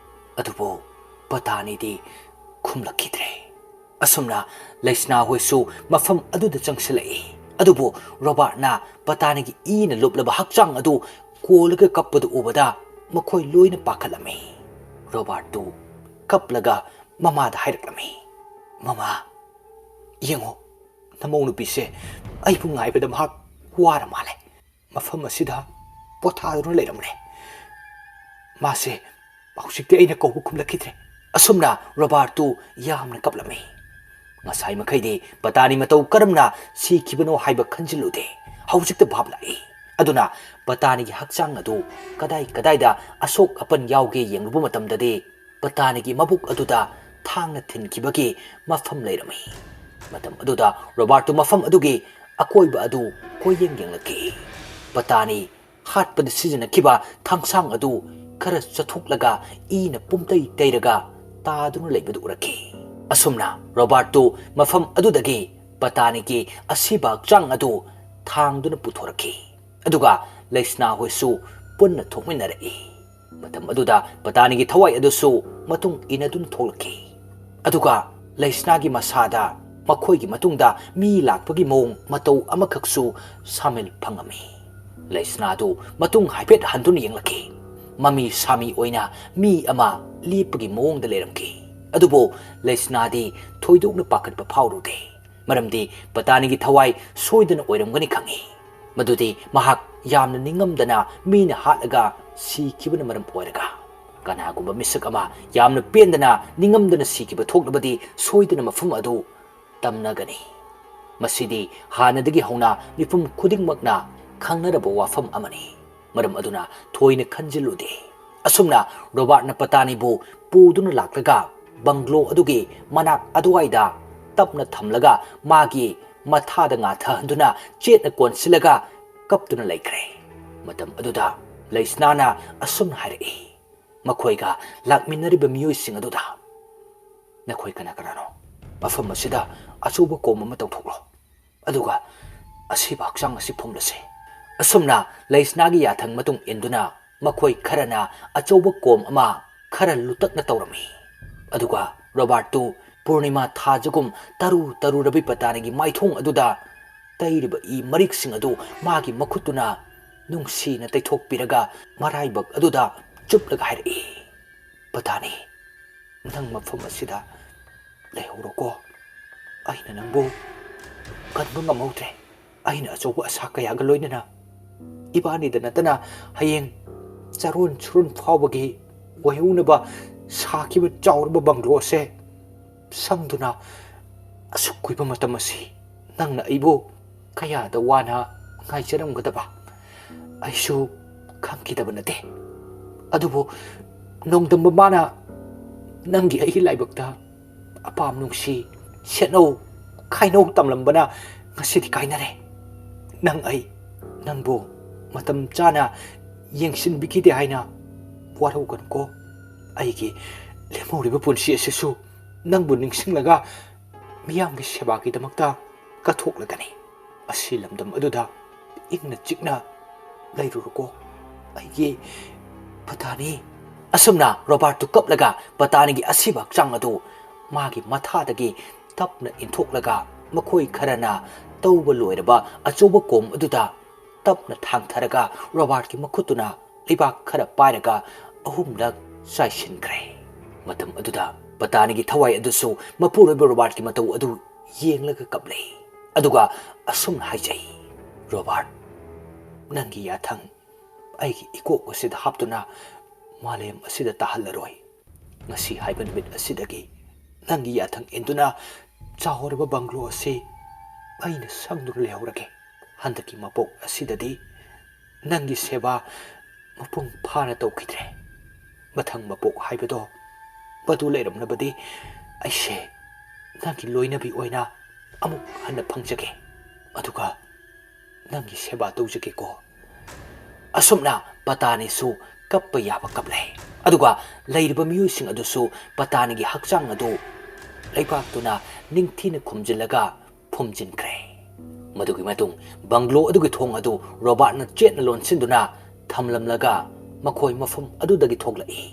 ꯑꯗꯨꯕꯨ ꯄꯇꯥꯅꯤꯗꯤ ꯈꯨꯝꯂꯛꯈꯤꯗ꯭ꯔꯦ꯫ ꯑꯁꯨꯝꯅ ꯂꯩꯁꯅꯥ ꯍꯣꯏꯁꯨ ꯃꯐꯝ ꯑꯗꯨꯗ ꯆꯪꯁꯤꯜꯂꯛꯏ꯫ ꯑꯗꯨꯕꯨ ꯔꯣꯕꯥꯔꯠꯅ ꯄꯇꯥꯅꯤꯒꯤ ꯏꯅ ꯂꯨꯞꯂꯕ ꯍꯛꯆꯥꯡ ꯑꯗꯨ ꯀꯣꯜꯂꯒ ꯀꯞꯄꯗꯨ ꯎꯕꯗ ꯃꯈꯣꯏ ꯂꯣꯏꯅ ꯄꯥꯈꯠꯂꯝꯃꯤ꯫ ꯔꯣꯕꯥꯔꯠꯇꯨ ꯀꯞꯂꯒ ꯃꯃꯥꯗ ꯍꯥꯏꯔꯛꯂꯝꯃꯤ, "ꯃꯃꯥ, ꯌꯦꯡꯉꯣ, ꯅꯃꯧ ꯅꯨꯄꯤꯁꯦ ꯑꯩꯕꯨ ꯉꯥꯏꯕꯗ ꯃꯍꯥꯛ ꯋꯥꯔ ꯃꯥꯜꯂꯦ꯫ ꯃꯐꯝ ꯑꯁꯤꯗ ꯄꯣꯊꯥꯗꯨꯅ ꯂꯩꯔꯝꯂꯦ꯫ ꯃꯥꯁꯦ ꯍꯧꯖꯤꯛꯇꯤ ꯑꯩꯅ ꯀꯧꯕ ꯈꯨꯝꯂꯛꯈꯤꯗ꯭ꯔꯦ꯫" ꯑꯁꯨꯝꯅ ꯔꯣꯕꯥꯔꯠꯇꯨ ꯌꯥꯝꯅ ꯀꯞꯂꯝꯃꯤ꯫ ꯉꯁꯥꯏ ꯃꯈꯩꯗꯤ ꯄꯇꯥꯅꯤ ꯃꯇꯧ ꯀꯔꯝꯅ ꯁꯤꯈꯤꯕꯅꯣ ꯍꯥꯏꯕ ꯈꯟꯖꯤꯜꯂꯨꯗꯦ꯫ ꯍꯧꯖꯤꯛꯇ ꯚꯥꯞ ꯂꯥꯛꯏ꯫ ꯑꯗꯨꯅ ꯄꯇꯥꯅꯤꯒꯤ ꯍꯛꯆꯥꯡ ꯑꯗꯨ ꯀꯗꯥꯏ ꯀꯗꯥꯏꯗ ꯑꯁꯣꯛ ꯑꯄꯟ ꯌꯥꯎꯒꯦ ꯌꯦꯡꯂꯨꯕ ꯃꯇꯝꯗꯗꯤ ꯄꯇꯥꯅꯤꯒꯤ ꯃꯕꯨꯛ ꯑꯗꯨꯗ ꯊꯥꯡꯅ ꯊꯤꯟꯈꯤꯕꯒꯤ ꯃꯐꯝ ꯂꯩꯔꯝꯃꯤ꯫ ꯃꯇꯝ ꯑꯗꯨꯗ ꯔꯣꯕꯥꯔꯠꯇꯨ ꯃꯐꯝ ꯑꯗꯨꯒꯤ ꯑꯀꯣꯏꯕ ꯑꯗꯨ ꯀꯣꯏꯌꯦꯡ ꯌꯦꯡꯂꯛꯈꯤ꯫ ꯄꯇꯥꯅꯤ ꯍꯥꯠꯄꯗ ꯁꯤꯖꯤꯟꯅꯈꯤꯕ ꯊꯥꯡꯁꯥꯡ ꯑꯗꯨ ꯈꯔ ꯆꯠꯊꯣꯛꯂꯒ ꯏꯅ ꯄꯨꯝꯇꯩ ꯇꯩꯔꯒ ꯇꯥꯗꯨꯅ ꯂꯩꯕꯗꯨ ꯎꯔꯛꯈꯤ꯫ ꯑꯁꯨꯝꯅ ꯔꯣꯕꯥꯔꯠꯇꯨ ꯃꯐꯝ ꯑꯗꯨꯗꯒꯤ ꯄꯇꯥꯅꯤꯒꯤ ꯑꯁꯤꯕ ꯍꯛꯆꯥꯡ ꯑꯗꯨ ꯊꯥꯡꯗꯨꯅ ꯄꯨꯊꯣꯔꯛꯈꯤ꯫ ꯑꯗꯨꯒ ꯂꯩꯁꯅꯥ ꯍꯣꯏꯁꯨ ꯄꯨꯟꯅ ꯊꯣꯛꯃꯤꯟꯅꯔꯛꯏ꯫ ꯃꯇꯝ ꯑꯗꯨꯗ ꯄꯇꯥꯅꯤꯒꯤ ꯊꯋꯥꯏ ꯑꯗꯨꯁꯨ ꯃꯇꯨꯡ ꯏꯟꯅꯗꯨꯅ ꯊꯣꯛꯂꯛꯈꯤ꯫ ꯑꯗꯨꯒ ꯂꯩꯁꯅꯥꯒꯤ ꯃꯁꯥꯗ ꯃꯈꯣꯏꯒꯤ ꯃꯇꯨꯡꯗ ꯃꯤ ꯂꯥꯛꯄꯒꯤ ꯃꯑꯣꯡ ꯃꯇꯧ ꯑꯃꯈꯛꯁꯨ ꯁꯥꯃꯤꯜ ꯐꯪꯉꯝꯃꯤ꯫ ꯂꯩꯁꯅꯥꯗꯨ ꯃꯇꯨꯡ ꯍꯥꯏꯐꯦꯠ ꯍꯟꯗꯨꯅ ꯌꯦꯡꯂꯛꯈꯤ꯫ ꯃꯃꯤ ꯁꯥꯃꯤ ꯑꯣꯏꯅ ꯃꯤ ꯑꯃ ꯂꯦꯞꯄꯒꯤ ꯃꯑꯣꯡꯗ ꯂꯩꯔꯝꯈꯤ꯫ ꯑꯗꯨꯕꯨ ꯂꯩꯁꯅꯥꯗꯤ ꯊꯣꯏꯗꯣꯛꯅ ꯄꯥꯈꯠꯄ ꯐꯥꯎꯔꯨꯗꯦ, ꯃꯔꯝꯗꯤ ꯄꯇꯥꯅꯤꯒꯤ ꯊꯋꯥꯏ ꯁꯣꯏꯗꯅ ꯑꯣꯏꯔꯝꯒꯅꯤ ꯈꯪꯏ꯫ ꯃꯗꯨꯗꯤ ꯃꯍꯥꯛ ꯌꯥꯝꯅ ꯅꯤꯡꯉꯝꯗꯅ ꯃꯤꯅ ꯍꯥꯠꯂꯒ ꯁꯤꯈꯤꯕꯅ ꯃꯔꯝ ꯑꯣꯏꯔꯒ꯫ ꯀꯅꯥꯒꯨꯝꯕ ꯃꯤꯁꯛ ꯑꯃ ꯌꯥꯝꯅ ꯄꯦꯟꯗꯅ ꯅꯤꯡꯉꯝꯗꯅ ꯁꯤꯈꯤꯕ ꯊꯣꯛꯂꯕꯗꯤ ꯁꯣꯏꯗꯅ ꯃꯐꯝ ꯑꯗꯨ ꯇꯝꯅꯒꯅꯤ꯫ ꯃꯁꯤꯗꯤ ꯍꯥꯟꯅꯗꯒꯤ ꯍꯧꯅ ꯃꯤꯄꯨꯝ ꯈꯨꯗꯤꯡꯃꯛꯅ ꯈꯪꯅꯔꯕ ꯋꯥꯐꯝ ꯑꯃꯅꯤ꯫ ꯃꯔꯝ ꯑꯗꯨꯅ ꯊꯣꯏꯅ ꯈꯟꯖꯤꯜꯂꯨꯗꯦ꯫ ꯑꯁꯨꯝꯅ ꯔꯣꯕꯥꯔꯠꯅ ꯄꯇꯥꯅꯤꯕꯨ ꯄꯨꯗꯨꯅ ꯂꯥꯛꯂꯒ ꯕꯪꯒ꯭ꯂꯣ ꯑꯗꯨꯒꯤ ꯃꯅꯥꯛ ꯑꯗꯨꯋꯥꯏꯗ ꯇꯞꯅ ꯊꯝꯂꯒ ꯃꯥꯒꯤ ꯃꯊꯥꯗ ꯉꯥꯊꯍꯟꯗꯨꯅ ꯆꯦꯠꯅ ꯀꯣꯟꯁꯤꯜꯂꯒ ꯀꯞꯇꯨꯅ ꯂꯩꯈ꯭ꯔꯦ꯫ ꯃꯇꯝ ꯑꯗꯨꯗ ꯂꯩꯁꯅꯥꯅ ꯑꯁꯨꯝꯅ ꯍꯥꯏꯔꯛꯏ, ꯃꯈꯣꯏꯒ ꯂꯥꯛꯃꯤꯟꯅꯔꯤꯕ ꯃꯤꯑꯣꯏꯁꯤꯡ ꯑꯗꯨꯗ, "ꯅꯈꯣꯏ ꯀꯅꯥ ꯀꯅꯥꯅꯣ? ꯃꯐꯝ ꯑꯁꯤꯗ ꯑꯆꯧꯕ ꯀꯣꯝ ꯑꯃ ꯇꯧꯊꯣꯛꯂꯣ, ꯑꯗꯨꯒ ꯑꯁꯤꯕ ꯍꯛꯆꯥꯡ ꯑꯁꯤ ꯐꯨꯝꯂꯁꯤ꯫" ꯑꯁꯨꯝꯅ ꯂꯩꯁꯅꯥꯒꯤ ꯌꯥꯊꯪ ꯃꯇꯨꯡ ꯏꯟꯗꯨꯅ ꯃꯈꯣꯏ ꯈꯔꯅ ꯑꯆꯧꯕ ꯀꯣꯝ ꯑꯃ ꯈꯔ ꯂꯨꯇꯛꯅ ꯇꯧꯔꯝꯃꯤ꯫ ꯑꯗꯨꯒ ꯔꯣꯕꯥꯔꯠꯇꯨ ꯄꯨꯔꯅꯤꯃꯥ ꯊꯥꯖꯒꯨꯝ ꯇꯔꯨ ꯇꯔꯨꯔꯕꯤ ꯄꯇꯥꯅꯤꯒꯤ ꯃꯥꯏꯊꯣꯡ ꯑꯗꯨꯗ ꯇꯩꯔꯤꯕ ꯏ ꯃꯔꯤꯛꯁꯤꯡ ꯑꯗꯨ ꯃꯥꯒꯤ ꯃꯈꯨꯠꯇꯨꯅ ꯅꯨꯡꯁꯤꯅ ꯇꯩꯊꯣꯛꯄꯤꯔꯒ ꯃꯔꯥꯏꯕꯛ ꯑꯗꯨꯗ ꯆꯨꯞꯂꯒ ꯍꯥꯏꯔꯛꯏ, "ꯄꯇꯥꯅꯤ, ꯅꯪ ꯃꯐꯝ ꯑꯁꯤꯗ ꯂꯩꯍꯧꯔꯣꯀꯣ꯫ ꯑꯩꯅ ꯅꯪꯕꯨ ꯀꯟꯕ ꯉꯝꯍꯧꯗ꯭ꯔꯦ꯫ ꯑꯩꯅ ꯑꯆꯧꯕ ꯑꯁꯥ ꯀꯌꯥꯒ ꯂꯣꯏꯅꯅ ꯏꯕꯥꯅꯤꯗ ꯅꯠꯇꯅ ꯍꯌꯦꯡ ꯆꯥꯔꯣꯟ ꯁꯨꯔꯣꯟ ꯐꯥꯎꯕꯒꯤ ꯑꯣꯏꯍꯧꯅꯕ ꯁꯥꯈꯤꯕ ꯆꯥꯎꯔꯕ ꯕꯪꯒ꯭ꯂꯣ ꯑꯁꯦ ꯁꯪꯗꯨꯅ ꯑꯁꯨꯛ ꯀꯨꯏꯕ ꯃꯇꯝ ꯑꯁꯤ ꯅꯪꯅ ꯑꯩꯕꯨ ꯀꯌꯥꯗ ꯋꯥꯅ ꯉꯥꯏꯖꯔꯝꯒꯗꯕ ꯑꯩꯁꯨ ꯈꯪꯈꯤꯗꯕ ꯅꯠꯇꯦ꯫ ꯑꯗꯨꯕꯨ ꯅꯣꯡꯗꯝꯕ ꯃꯥꯅ ꯅꯪꯒꯤ ꯑꯩꯒꯤ ꯂꯥꯏꯕꯛꯇ ꯑꯄꯥꯝ ꯅꯨꯡꯁꯤ, ꯁꯦꯠꯅꯧ ꯈꯥꯏꯅꯧ ꯇꯝꯂꯝꯕꯅ ꯉꯁꯤꯗꯤ ꯀꯥꯏꯅꯔꯦ꯫ ꯅꯪ ꯑꯩ ꯅꯪꯕꯨ ꯃꯇꯝ ꯆꯥꯅ ꯌꯦꯡꯁꯤꯟꯕꯤꯈꯤꯗꯦ ꯍꯥꯏꯅ ꯋꯥꯔꯧꯒꯅꯨꯀꯣ꯫ ꯑꯩꯒꯤ ꯂꯦꯝꯍꯧꯔꯤꯕ ꯄꯨꯟꯁꯤ ꯑꯁꯤꯁꯨ ꯅꯪꯕꯨ ꯅꯤꯡꯁꯤꯡꯂꯒ ꯃꯤꯌꯥꯝꯒꯤ ꯁꯦꯕꯥꯒꯤꯗꯃꯛꯇ ꯀꯠꯊꯣꯛꯂꯒꯅꯤ꯫ ꯑꯁꯤ ꯂꯝꯗꯝ ꯑꯗꯨꯗ ꯏꯪꯅ ꯆꯤꯛꯅ ꯂꯩꯔꯨꯔꯣꯀꯣ, ꯑꯩꯒꯤ ꯄꯇꯥꯅꯤ꯫" ꯑꯁꯨꯝꯅ ꯔꯣꯕꯥꯔꯠꯇꯨ ꯀꯞꯂꯒ ꯄꯇꯥꯅꯤꯒꯤ ꯑꯁꯤꯕ ꯍꯛꯆꯥꯡ ꯑꯗꯨ ꯃꯥꯒꯤ ꯃꯊꯥꯗꯒꯤ ꯇꯞꯅ ꯏꯟꯊꯣꯛꯂꯒ ꯃꯈꯣꯏ ꯈꯔꯅ ꯇꯧꯕ ꯂꯣꯏꯔꯕ ꯑꯆꯧꯕ ꯀꯣꯝ ꯑꯗꯨꯗ ꯇꯞꯅ ꯊꯥꯡꯊꯔꯒ ꯔꯣꯕꯥꯔꯠꯀꯤ ꯃꯈꯨꯠꯇꯨꯅ ꯂꯩꯕꯥꯛ ꯈꯔ ꯄꯥꯏꯔꯒ ꯑꯍꯨꯝꯂꯛ ꯆꯥꯏꯁꯤꯟꯈ꯭ꯔꯦ꯫ ꯃꯇꯝ ꯑꯗꯨꯗ ꯄꯇꯥꯅꯤꯒꯤ ꯊꯋꯥꯏ ꯑꯗꯨꯁꯨ ꯃꯄꯨꯔꯣꯏꯕ ꯔꯣꯕꯥꯔꯠꯀꯤ ꯃꯇꯧ ꯑꯗꯨ ꯌꯦꯡꯂꯒ ꯀꯞꯂꯦ꯫ ꯑꯗꯨꯒ ꯑꯁꯨꯝꯅ ꯍꯥꯏꯖꯩ, "ꯔꯣꯕꯥꯔꯠ, ꯅꯪꯒꯤ ꯌꯥꯊꯪ ꯑꯩꯒꯤ ꯏꯀꯣꯛ ꯑꯁꯤꯗ ꯍꯥꯞꯇꯨꯅ ꯃꯥꯂꯦꯝ ꯑꯁꯤꯗ ꯇꯥꯍꯜꯂꯔꯣꯏ꯫ ꯉꯁꯤ ꯍꯥꯏꯕ ꯅꯨꯃꯤꯠ ꯑꯁꯤꯗꯒꯤ ꯅꯪꯒꯤ ꯌꯥꯊꯪ ꯏꯟꯗꯨꯅ ꯆꯥꯎꯔꯕ ꯕꯪꯒ꯭ꯂꯣ ꯑꯁꯤ ꯑꯩꯅ ꯁꯪꯗꯨꯅ ꯂꯩꯍꯧꯔꯒꯦ꯫ ꯍꯟꯗꯛꯀꯤ ꯃꯄꯣꯛ ꯑꯁꯤꯗꯗꯤ ꯅꯪꯒꯤ ꯁꯦꯕꯥ ꯃꯄꯨꯡ ꯐꯥꯅ ꯇꯧꯈꯤꯗ꯭ꯔꯦ꯫ ꯃꯊꯪ ꯃꯄꯣꯛ ꯍꯥꯏꯕꯗꯣ ꯃꯗꯨ ꯂꯩꯔꯝꯂꯕꯗꯤ ꯑꯩꯁꯦ ꯅꯪꯒꯤ ꯂꯣꯏꯅꯕꯤ ꯑꯣꯏꯅ ꯑꯃꯨꯛ ꯍꯟꯅ ꯐꯪꯖꯒꯦ꯫ ꯑꯗꯨꯒ ꯅꯪꯒꯤ ꯁꯦꯕꯥ ꯇꯧꯖꯒꯦꯀꯣ"꯫ ꯑꯁꯨꯝꯅ ꯄꯇꯥꯅꯤꯁꯨ ꯀꯞꯄ ꯌꯥꯕ ꯀꯞꯂꯦ꯫ ꯑꯗꯨꯒ ꯂꯩꯔꯤꯕ ꯃꯤꯑꯣꯏꯁꯤꯡ ꯑꯗꯨꯁꯨ ꯄꯇꯥꯅꯤꯒꯤ ꯍꯛꯆꯥꯡ ꯑꯗꯨ ꯂꯩꯕꯥꯛꯇꯨꯅ ꯅꯤꯡꯊꯤꯅ ꯈꯨꯝꯖꯤꯜꯂꯒ ꯐꯨꯝꯖꯤꯟꯈ꯭ꯔꯦ꯫ ꯃꯗꯨꯒꯤ ꯃꯇꯨꯡ ꯕꯪꯒ꯭ꯂꯣ ꯑꯗꯨꯒꯤ ꯊꯣꯡ ꯑꯗꯨ ꯔꯣꯕꯥꯔꯠꯅ ꯆꯦꯠꯅ ꯂꯣꯟꯁꯤꯟꯗꯨꯅ ꯊꯝꯂꯝꯂꯒ ꯃꯈꯣꯏ ꯃꯐꯝ ꯑꯗꯨꯗꯒꯤ ꯊꯣꯛꯂꯛꯏ꯫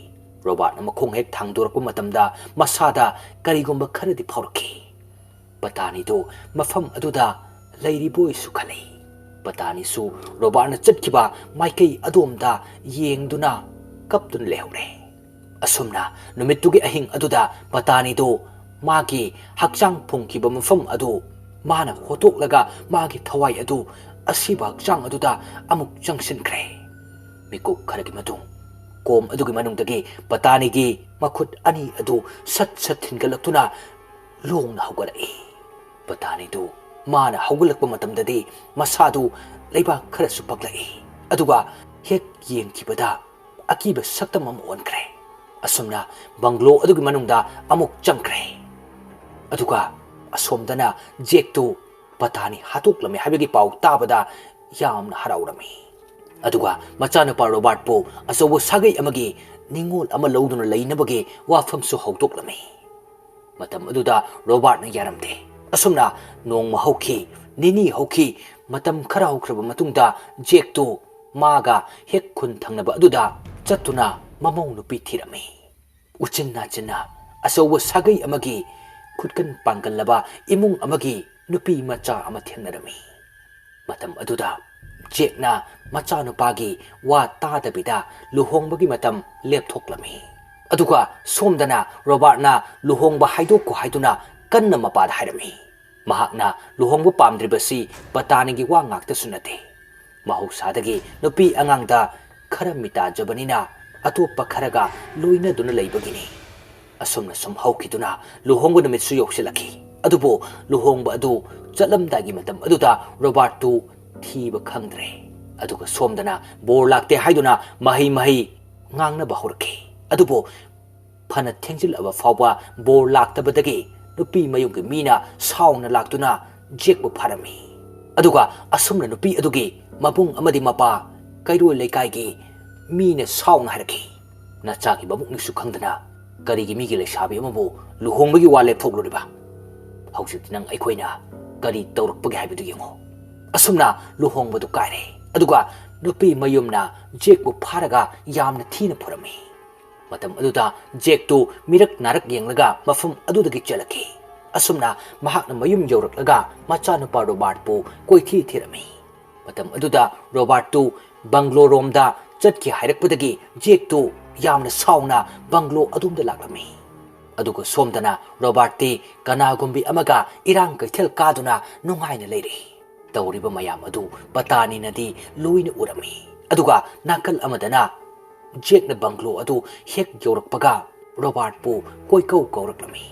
ꯔꯣꯕꯥꯔꯠꯅ ꯃꯈꯣꯡ ꯍꯦꯛ ꯊꯥꯡꯗꯣꯔꯛꯄ ꯃꯇꯝꯗ ꯃꯁꯥꯗ ꯀꯔꯤꯒꯨꯝꯕ ꯈꯔꯗꯤ ꯐꯥꯎꯔꯛꯈꯤ꯫ ꯄꯇꯥꯅꯤꯗꯨ ꯃꯐꯝ ꯑꯗꯨꯗ ꯂꯩꯔꯤꯕꯣꯏꯁꯨ ꯈꯜꯂꯤ꯫ ꯄꯇꯥꯅꯤꯁꯨ ꯔꯣꯕꯥꯔꯠꯅ ꯆꯠꯈꯤꯕ ꯃꯥꯏꯀꯩ ꯑꯗꯣꯝꯗ ꯌꯦꯡꯗꯨꯅ ꯀꯞꯇꯨꯅ ꯂꯩꯍꯧꯔꯦ꯫ ꯑꯁꯨꯝꯅ ꯅꯨꯃꯤꯠꯇꯨꯒꯤ ꯑꯍꯤꯡ ꯑꯗꯨꯗ ꯄꯇꯥꯅꯤꯗꯨ ꯃꯥꯒꯤ ꯍꯛꯆꯥꯡ ꯐꯨꯝꯈꯤꯕ ꯃꯐꯝ ꯑꯗꯨ ꯃꯥꯅ ꯍꯣꯠꯇꯣꯛꯂꯒ ꯃꯥꯒꯤ ꯊꯋꯥꯏ ꯑꯗꯨ ꯑꯁꯤꯕ ꯍꯛꯆꯥꯡ ꯑꯗꯨꯗ ꯑꯃꯨꯛ ꯆꯪꯁꯤꯟꯈ꯭ꯔꯦ꯫ ꯃꯤꯀꯨꯞ ꯈꯔꯒꯤ ꯃꯇꯨꯡ ꯀꯣꯝ ꯑꯗꯨꯒꯤ ꯃꯅꯨꯡꯗꯒꯤ ꯄꯇꯥꯅꯤꯒꯤ ꯃꯈꯨꯠ ꯑꯅꯤ ꯑꯗꯨ ꯁꯠ ꯁꯠ ꯊꯤꯟꯒꯠꯂꯛꯇꯨꯅ ꯂꯣꯡꯅ ꯍꯧꯒꯠꯂꯛꯏ꯫ ꯄꯇꯥꯅꯤꯗꯨ ꯃꯥꯅ ꯍꯧꯒꯠꯂꯛꯄ ꯃꯇꯝꯗꯗꯤ ꯃꯁꯥꯗꯨ ꯂꯩꯕꯥꯛ ꯈꯔꯁꯨ ꯄꯛꯂꯛꯏ꯫ ꯑꯗꯨꯒ ꯍꯦꯛ ꯌꯦꯡꯈꯤꯕꯗ ꯑꯀꯤꯕ ꯁꯛꯇꯝ ꯑꯃ ꯑꯣꯟꯈ꯭ꯔꯦ꯫ ꯑꯁꯨꯝꯅ ꯕꯪꯒ꯭ꯂꯣ ꯑꯗꯨꯒꯤ ꯃꯅꯨꯡꯗ ꯑꯃꯨꯛ ꯆꯪꯈ꯭ꯔꯦ꯫ ꯑꯗꯨꯒ ꯑꯁꯣꯝꯗꯅ ꯖꯦꯛꯇꯨ ꯄꯇꯥꯅꯤ ꯍꯥꯠꯇꯣꯛꯂꯝꯃꯤ ꯍꯥꯏꯕꯒꯤ ꯄꯥꯎ ꯇꯥꯕꯗ ꯌꯥꯝꯅ ꯍꯔꯥꯎꯔꯝꯃꯤ꯫ ꯑꯗꯨꯒ ꯃꯆꯥꯅꯨꯄꯥ ꯔꯣꯕꯥꯔꯠꯄꯨ ꯑꯆꯧꯕ ꯁꯥꯒꯩ ꯑꯃꯒꯤ ꯅꯤꯡꯉꯣꯜ ꯑꯃ ꯂꯧꯗꯨꯅ ꯂꯩꯅꯕꯒꯤ ꯋꯥꯐꯝꯁꯨ ꯍꯧꯗꯣꯛꯂꯝꯃꯤ꯫ ꯃꯇꯝ ꯑꯗꯨꯗ ꯔꯣꯕꯥꯔꯠꯅ ꯌꯥꯔꯝꯗꯦ꯫ ꯑꯁꯨꯝꯅ ꯅꯣꯡꯃ ꯍꯧꯈꯤ, ꯅꯤꯅꯤ ꯍꯧꯈꯤ꯫ ꯃꯇꯝ ꯈꯔ ꯍꯧꯈ꯭ꯔꯕ ꯃꯇꯨꯡꯗ ꯖꯦꯛꯇꯨ ꯃꯥꯒ ꯍꯦꯛ ꯈꯨꯟ ꯊꯪꯅꯕ ꯑꯗꯨꯗ ꯆꯠꯇꯨꯅ ꯃꯃꯧ ꯅꯨꯄꯤ ꯊꯤꯔꯝꯃꯤ꯫ ꯎꯆꯤꯟ ꯅꯥꯆꯤꯟꯅ ꯑꯆꯧꯕ ꯁꯥꯒꯩ ꯑꯃꯒꯤ ꯐꯨꯠꯀꯟ ꯄꯥꯡꯒꯜꯂꯕ ꯏꯃꯨꯡ ꯑꯃꯒꯤ ꯅꯨꯄꯤ ꯃꯆꯥ ꯑꯃ ꯊꯦꯡꯅꯔꯝꯃꯤ꯫ ꯃꯇꯝ ꯑꯗꯨꯗ ꯖꯦꯛꯅ ꯃꯆꯥꯅꯨꯄꯥꯒꯤ ꯋꯥ ꯇꯥꯗꯕꯤꯗ ꯂꯨꯍꯣꯡꯕꯒꯤ ꯃꯇꯝ ꯂꯦꯞꯊꯣꯛꯂꯝꯃꯤ꯫ ꯑꯗꯨꯒ ꯁꯣꯝꯗꯅ ꯔꯣꯕꯥꯔꯠꯅ ꯂꯨꯍꯣꯡꯕ ꯍꯥꯏꯗꯣꯛꯈꯣ ꯍꯥꯏꯗꯨꯅ ꯀꯟꯅ ꯃꯄꯥꯗ ꯍꯥꯏꯔꯝꯃꯤ꯫ ꯃꯍꯥꯛꯅ ꯂꯨꯍꯣꯡꯕ ꯄꯥꯝꯗ꯭ꯔꯤꯕꯁꯤ ꯄꯇꯥꯅꯤꯒꯤ ꯋꯥ ꯉꯥꯛꯇꯁꯨ ꯅꯠꯇꯦ꯫ ꯃꯍꯧꯁꯥꯗꯒꯤ ꯅꯨꯄꯤ ꯑꯉꯥꯡꯗ ꯈꯔ ꯃꯤꯇꯥꯖꯕꯅꯤꯅ ꯑꯇꯣꯞꯄ ꯈꯔꯒ ꯂꯣꯏꯅꯗꯨꯅ ꯂꯩꯕꯒꯤꯅꯤ꯫ ꯑꯁꯨꯝꯅ ꯁꯨꯝ ꯍꯧꯈꯤꯗꯨꯅ ꯂꯨꯍꯣꯡꯕ ꯅꯨꯃꯤꯠꯁꯨ ꯌꯧꯁꯤꯜꯂꯛꯈꯤ꯫ ꯑꯗꯨꯕꯨ ꯂꯨꯍꯣꯡꯕ ꯑꯗꯨ ꯆꯠꯂꯝꯗꯥꯏꯒꯤ ꯃꯇꯝ ꯑꯗꯨꯗ ꯔꯣꯕꯥꯔꯠꯇꯨ ꯊꯤꯕ ꯈꯪꯗ꯭ꯔꯦ꯫ ꯑꯗꯨꯒ ꯁꯣꯝꯗꯅ ꯕꯣꯔ ꯂꯥꯛꯇꯦ ꯍꯥꯏꯗꯨꯅ ꯃꯍꯩ ꯃꯍꯩ ꯉꯥꯡꯅꯕ ꯍꯧꯔꯛꯈꯤ꯫ ꯑꯗꯨꯕꯨ ꯐꯅ ꯊꯦꯡꯖꯤꯜꯂꯕ ꯐꯥꯎꯕ ꯕꯣꯔ ꯂꯥꯛꯇꯕꯗꯒꯤ ꯅꯨꯄꯤ ꯃꯌꯨꯝꯒꯤ ꯃꯤꯅ ꯁꯥꯎꯅ ꯂꯥꯛꯇꯨꯅ ꯖꯦꯛꯄꯨ ꯐꯥꯔꯝꯃꯤ꯫ ꯑꯗꯨꯒ ꯑꯁꯨꯝꯅ ꯅꯨꯄꯤ ꯑꯗꯨꯒꯤ ꯃꯕꯨꯡ ꯑꯃꯗꯤ ꯃꯄꯥ ꯀꯩꯔꯣꯏ ꯂꯩꯀꯥꯏꯒꯤ ꯃꯤꯅ ꯁꯥꯎꯅ ꯍꯥꯏꯔꯛꯈꯤ, "ꯅꯆꯥꯒꯤ ꯃꯕꯨꯛꯅꯤꯁꯨ ꯈꯪꯗꯅ ꯀꯔꯤꯒꯤ ꯃꯤꯒꯤ ꯂꯩꯁꯥꯕꯤ ꯑꯃꯕꯨ ꯂꯨꯍꯣꯡꯕꯒꯤ ꯋꯥ ꯂꯦꯞꯊꯣꯛꯂꯨꯔꯤꯕ? ꯍꯧꯖꯤꯛꯇꯤ ꯅꯪ ꯑꯩꯈꯣꯏꯅ ꯀꯔꯤ ꯇꯧꯔꯛꯄꯒꯦ ꯍꯥꯏꯕꯗꯨ ꯌꯦꯡꯉꯨ꯫" ꯑꯁꯨꯝꯅ ꯂꯨꯍꯣꯡꯕꯗꯨ ꯀꯥꯏꯔꯦ꯫ ꯑꯗꯨꯒ ꯅꯨꯄꯤ ꯃꯌꯨꯝꯅ ꯖꯦꯛꯄꯨ ꯐꯥꯔꯒ ꯌꯥꯝꯅ ꯊꯤꯅ ꯐꯨꯔꯝꯃꯤ꯫ ꯃꯇꯝ ꯑꯗꯨꯗ ꯖꯦꯛꯇꯨ ꯃꯤꯔꯛ ꯅꯥꯔꯛ ꯌꯦꯡꯂꯒ ꯃꯐꯝ ꯑꯗꯨꯗꯒꯤ ꯆꯦꯜꯂꯛꯈꯤ꯫ ꯑꯁꯨꯝꯅ ꯃꯍꯥꯛꯅ ꯃꯌꯨꯝ ꯌꯧꯔꯛꯂꯒ ꯃꯆꯥꯅꯨꯄꯥ ꯔꯣꯕꯥꯔꯠꯄꯨ ꯀꯣꯏꯊꯤ ꯊꯤꯔꯝꯃꯤ꯫ ꯃꯇꯝ ꯑꯗꯨꯗ ꯔꯣꯕꯥꯔꯠꯇꯨ ꯕꯪꯒ꯭ꯂꯣꯔꯣꯝꯗ ꯆꯠꯈꯤ ꯍꯥꯏꯔꯛꯄꯗꯒꯤ ꯖꯦꯛꯇꯨ ꯌꯥꯝꯅ ꯁꯥꯎꯅ ꯕꯪꯒ꯭ꯂꯣ ꯑꯗꯣꯝꯗ ꯂꯥꯛꯂꯝꯃꯤ꯫ ꯑꯗꯨꯒ ꯁꯣꯝꯗꯅ ꯔꯣꯕꯥꯔꯠꯇꯤ ꯀꯅꯥꯒꯨꯝꯕꯤ ꯑꯃꯒ ꯏꯔꯥꯡ ꯀꯩꯊꯦꯜ ꯀꯥꯗꯨꯅ ꯅꯨꯡꯉꯥꯏꯅ ꯂꯩꯔꯤ꯫ ꯇꯧꯔꯤꯕ ꯃꯌꯥꯝ ꯑꯗꯨ ꯄꯇꯥꯅꯤꯅꯗꯤ ꯂꯣꯏꯅ ꯎꯔꯝꯃꯤ꯫ ꯑꯗꯨꯒ ꯅꯥꯀꯜ ꯑꯃꯗꯅ ꯖꯦꯛꯅ ꯕꯪꯒ꯭ꯂꯣ ꯑꯗꯨ ꯍꯦꯛ ꯌꯧꯔꯛꯄꯒ ꯔꯣꯕꯥꯔꯠꯄꯨ ꯀꯣꯏꯀꯧ ꯀꯧꯔꯛꯂꯝꯃꯤ꯫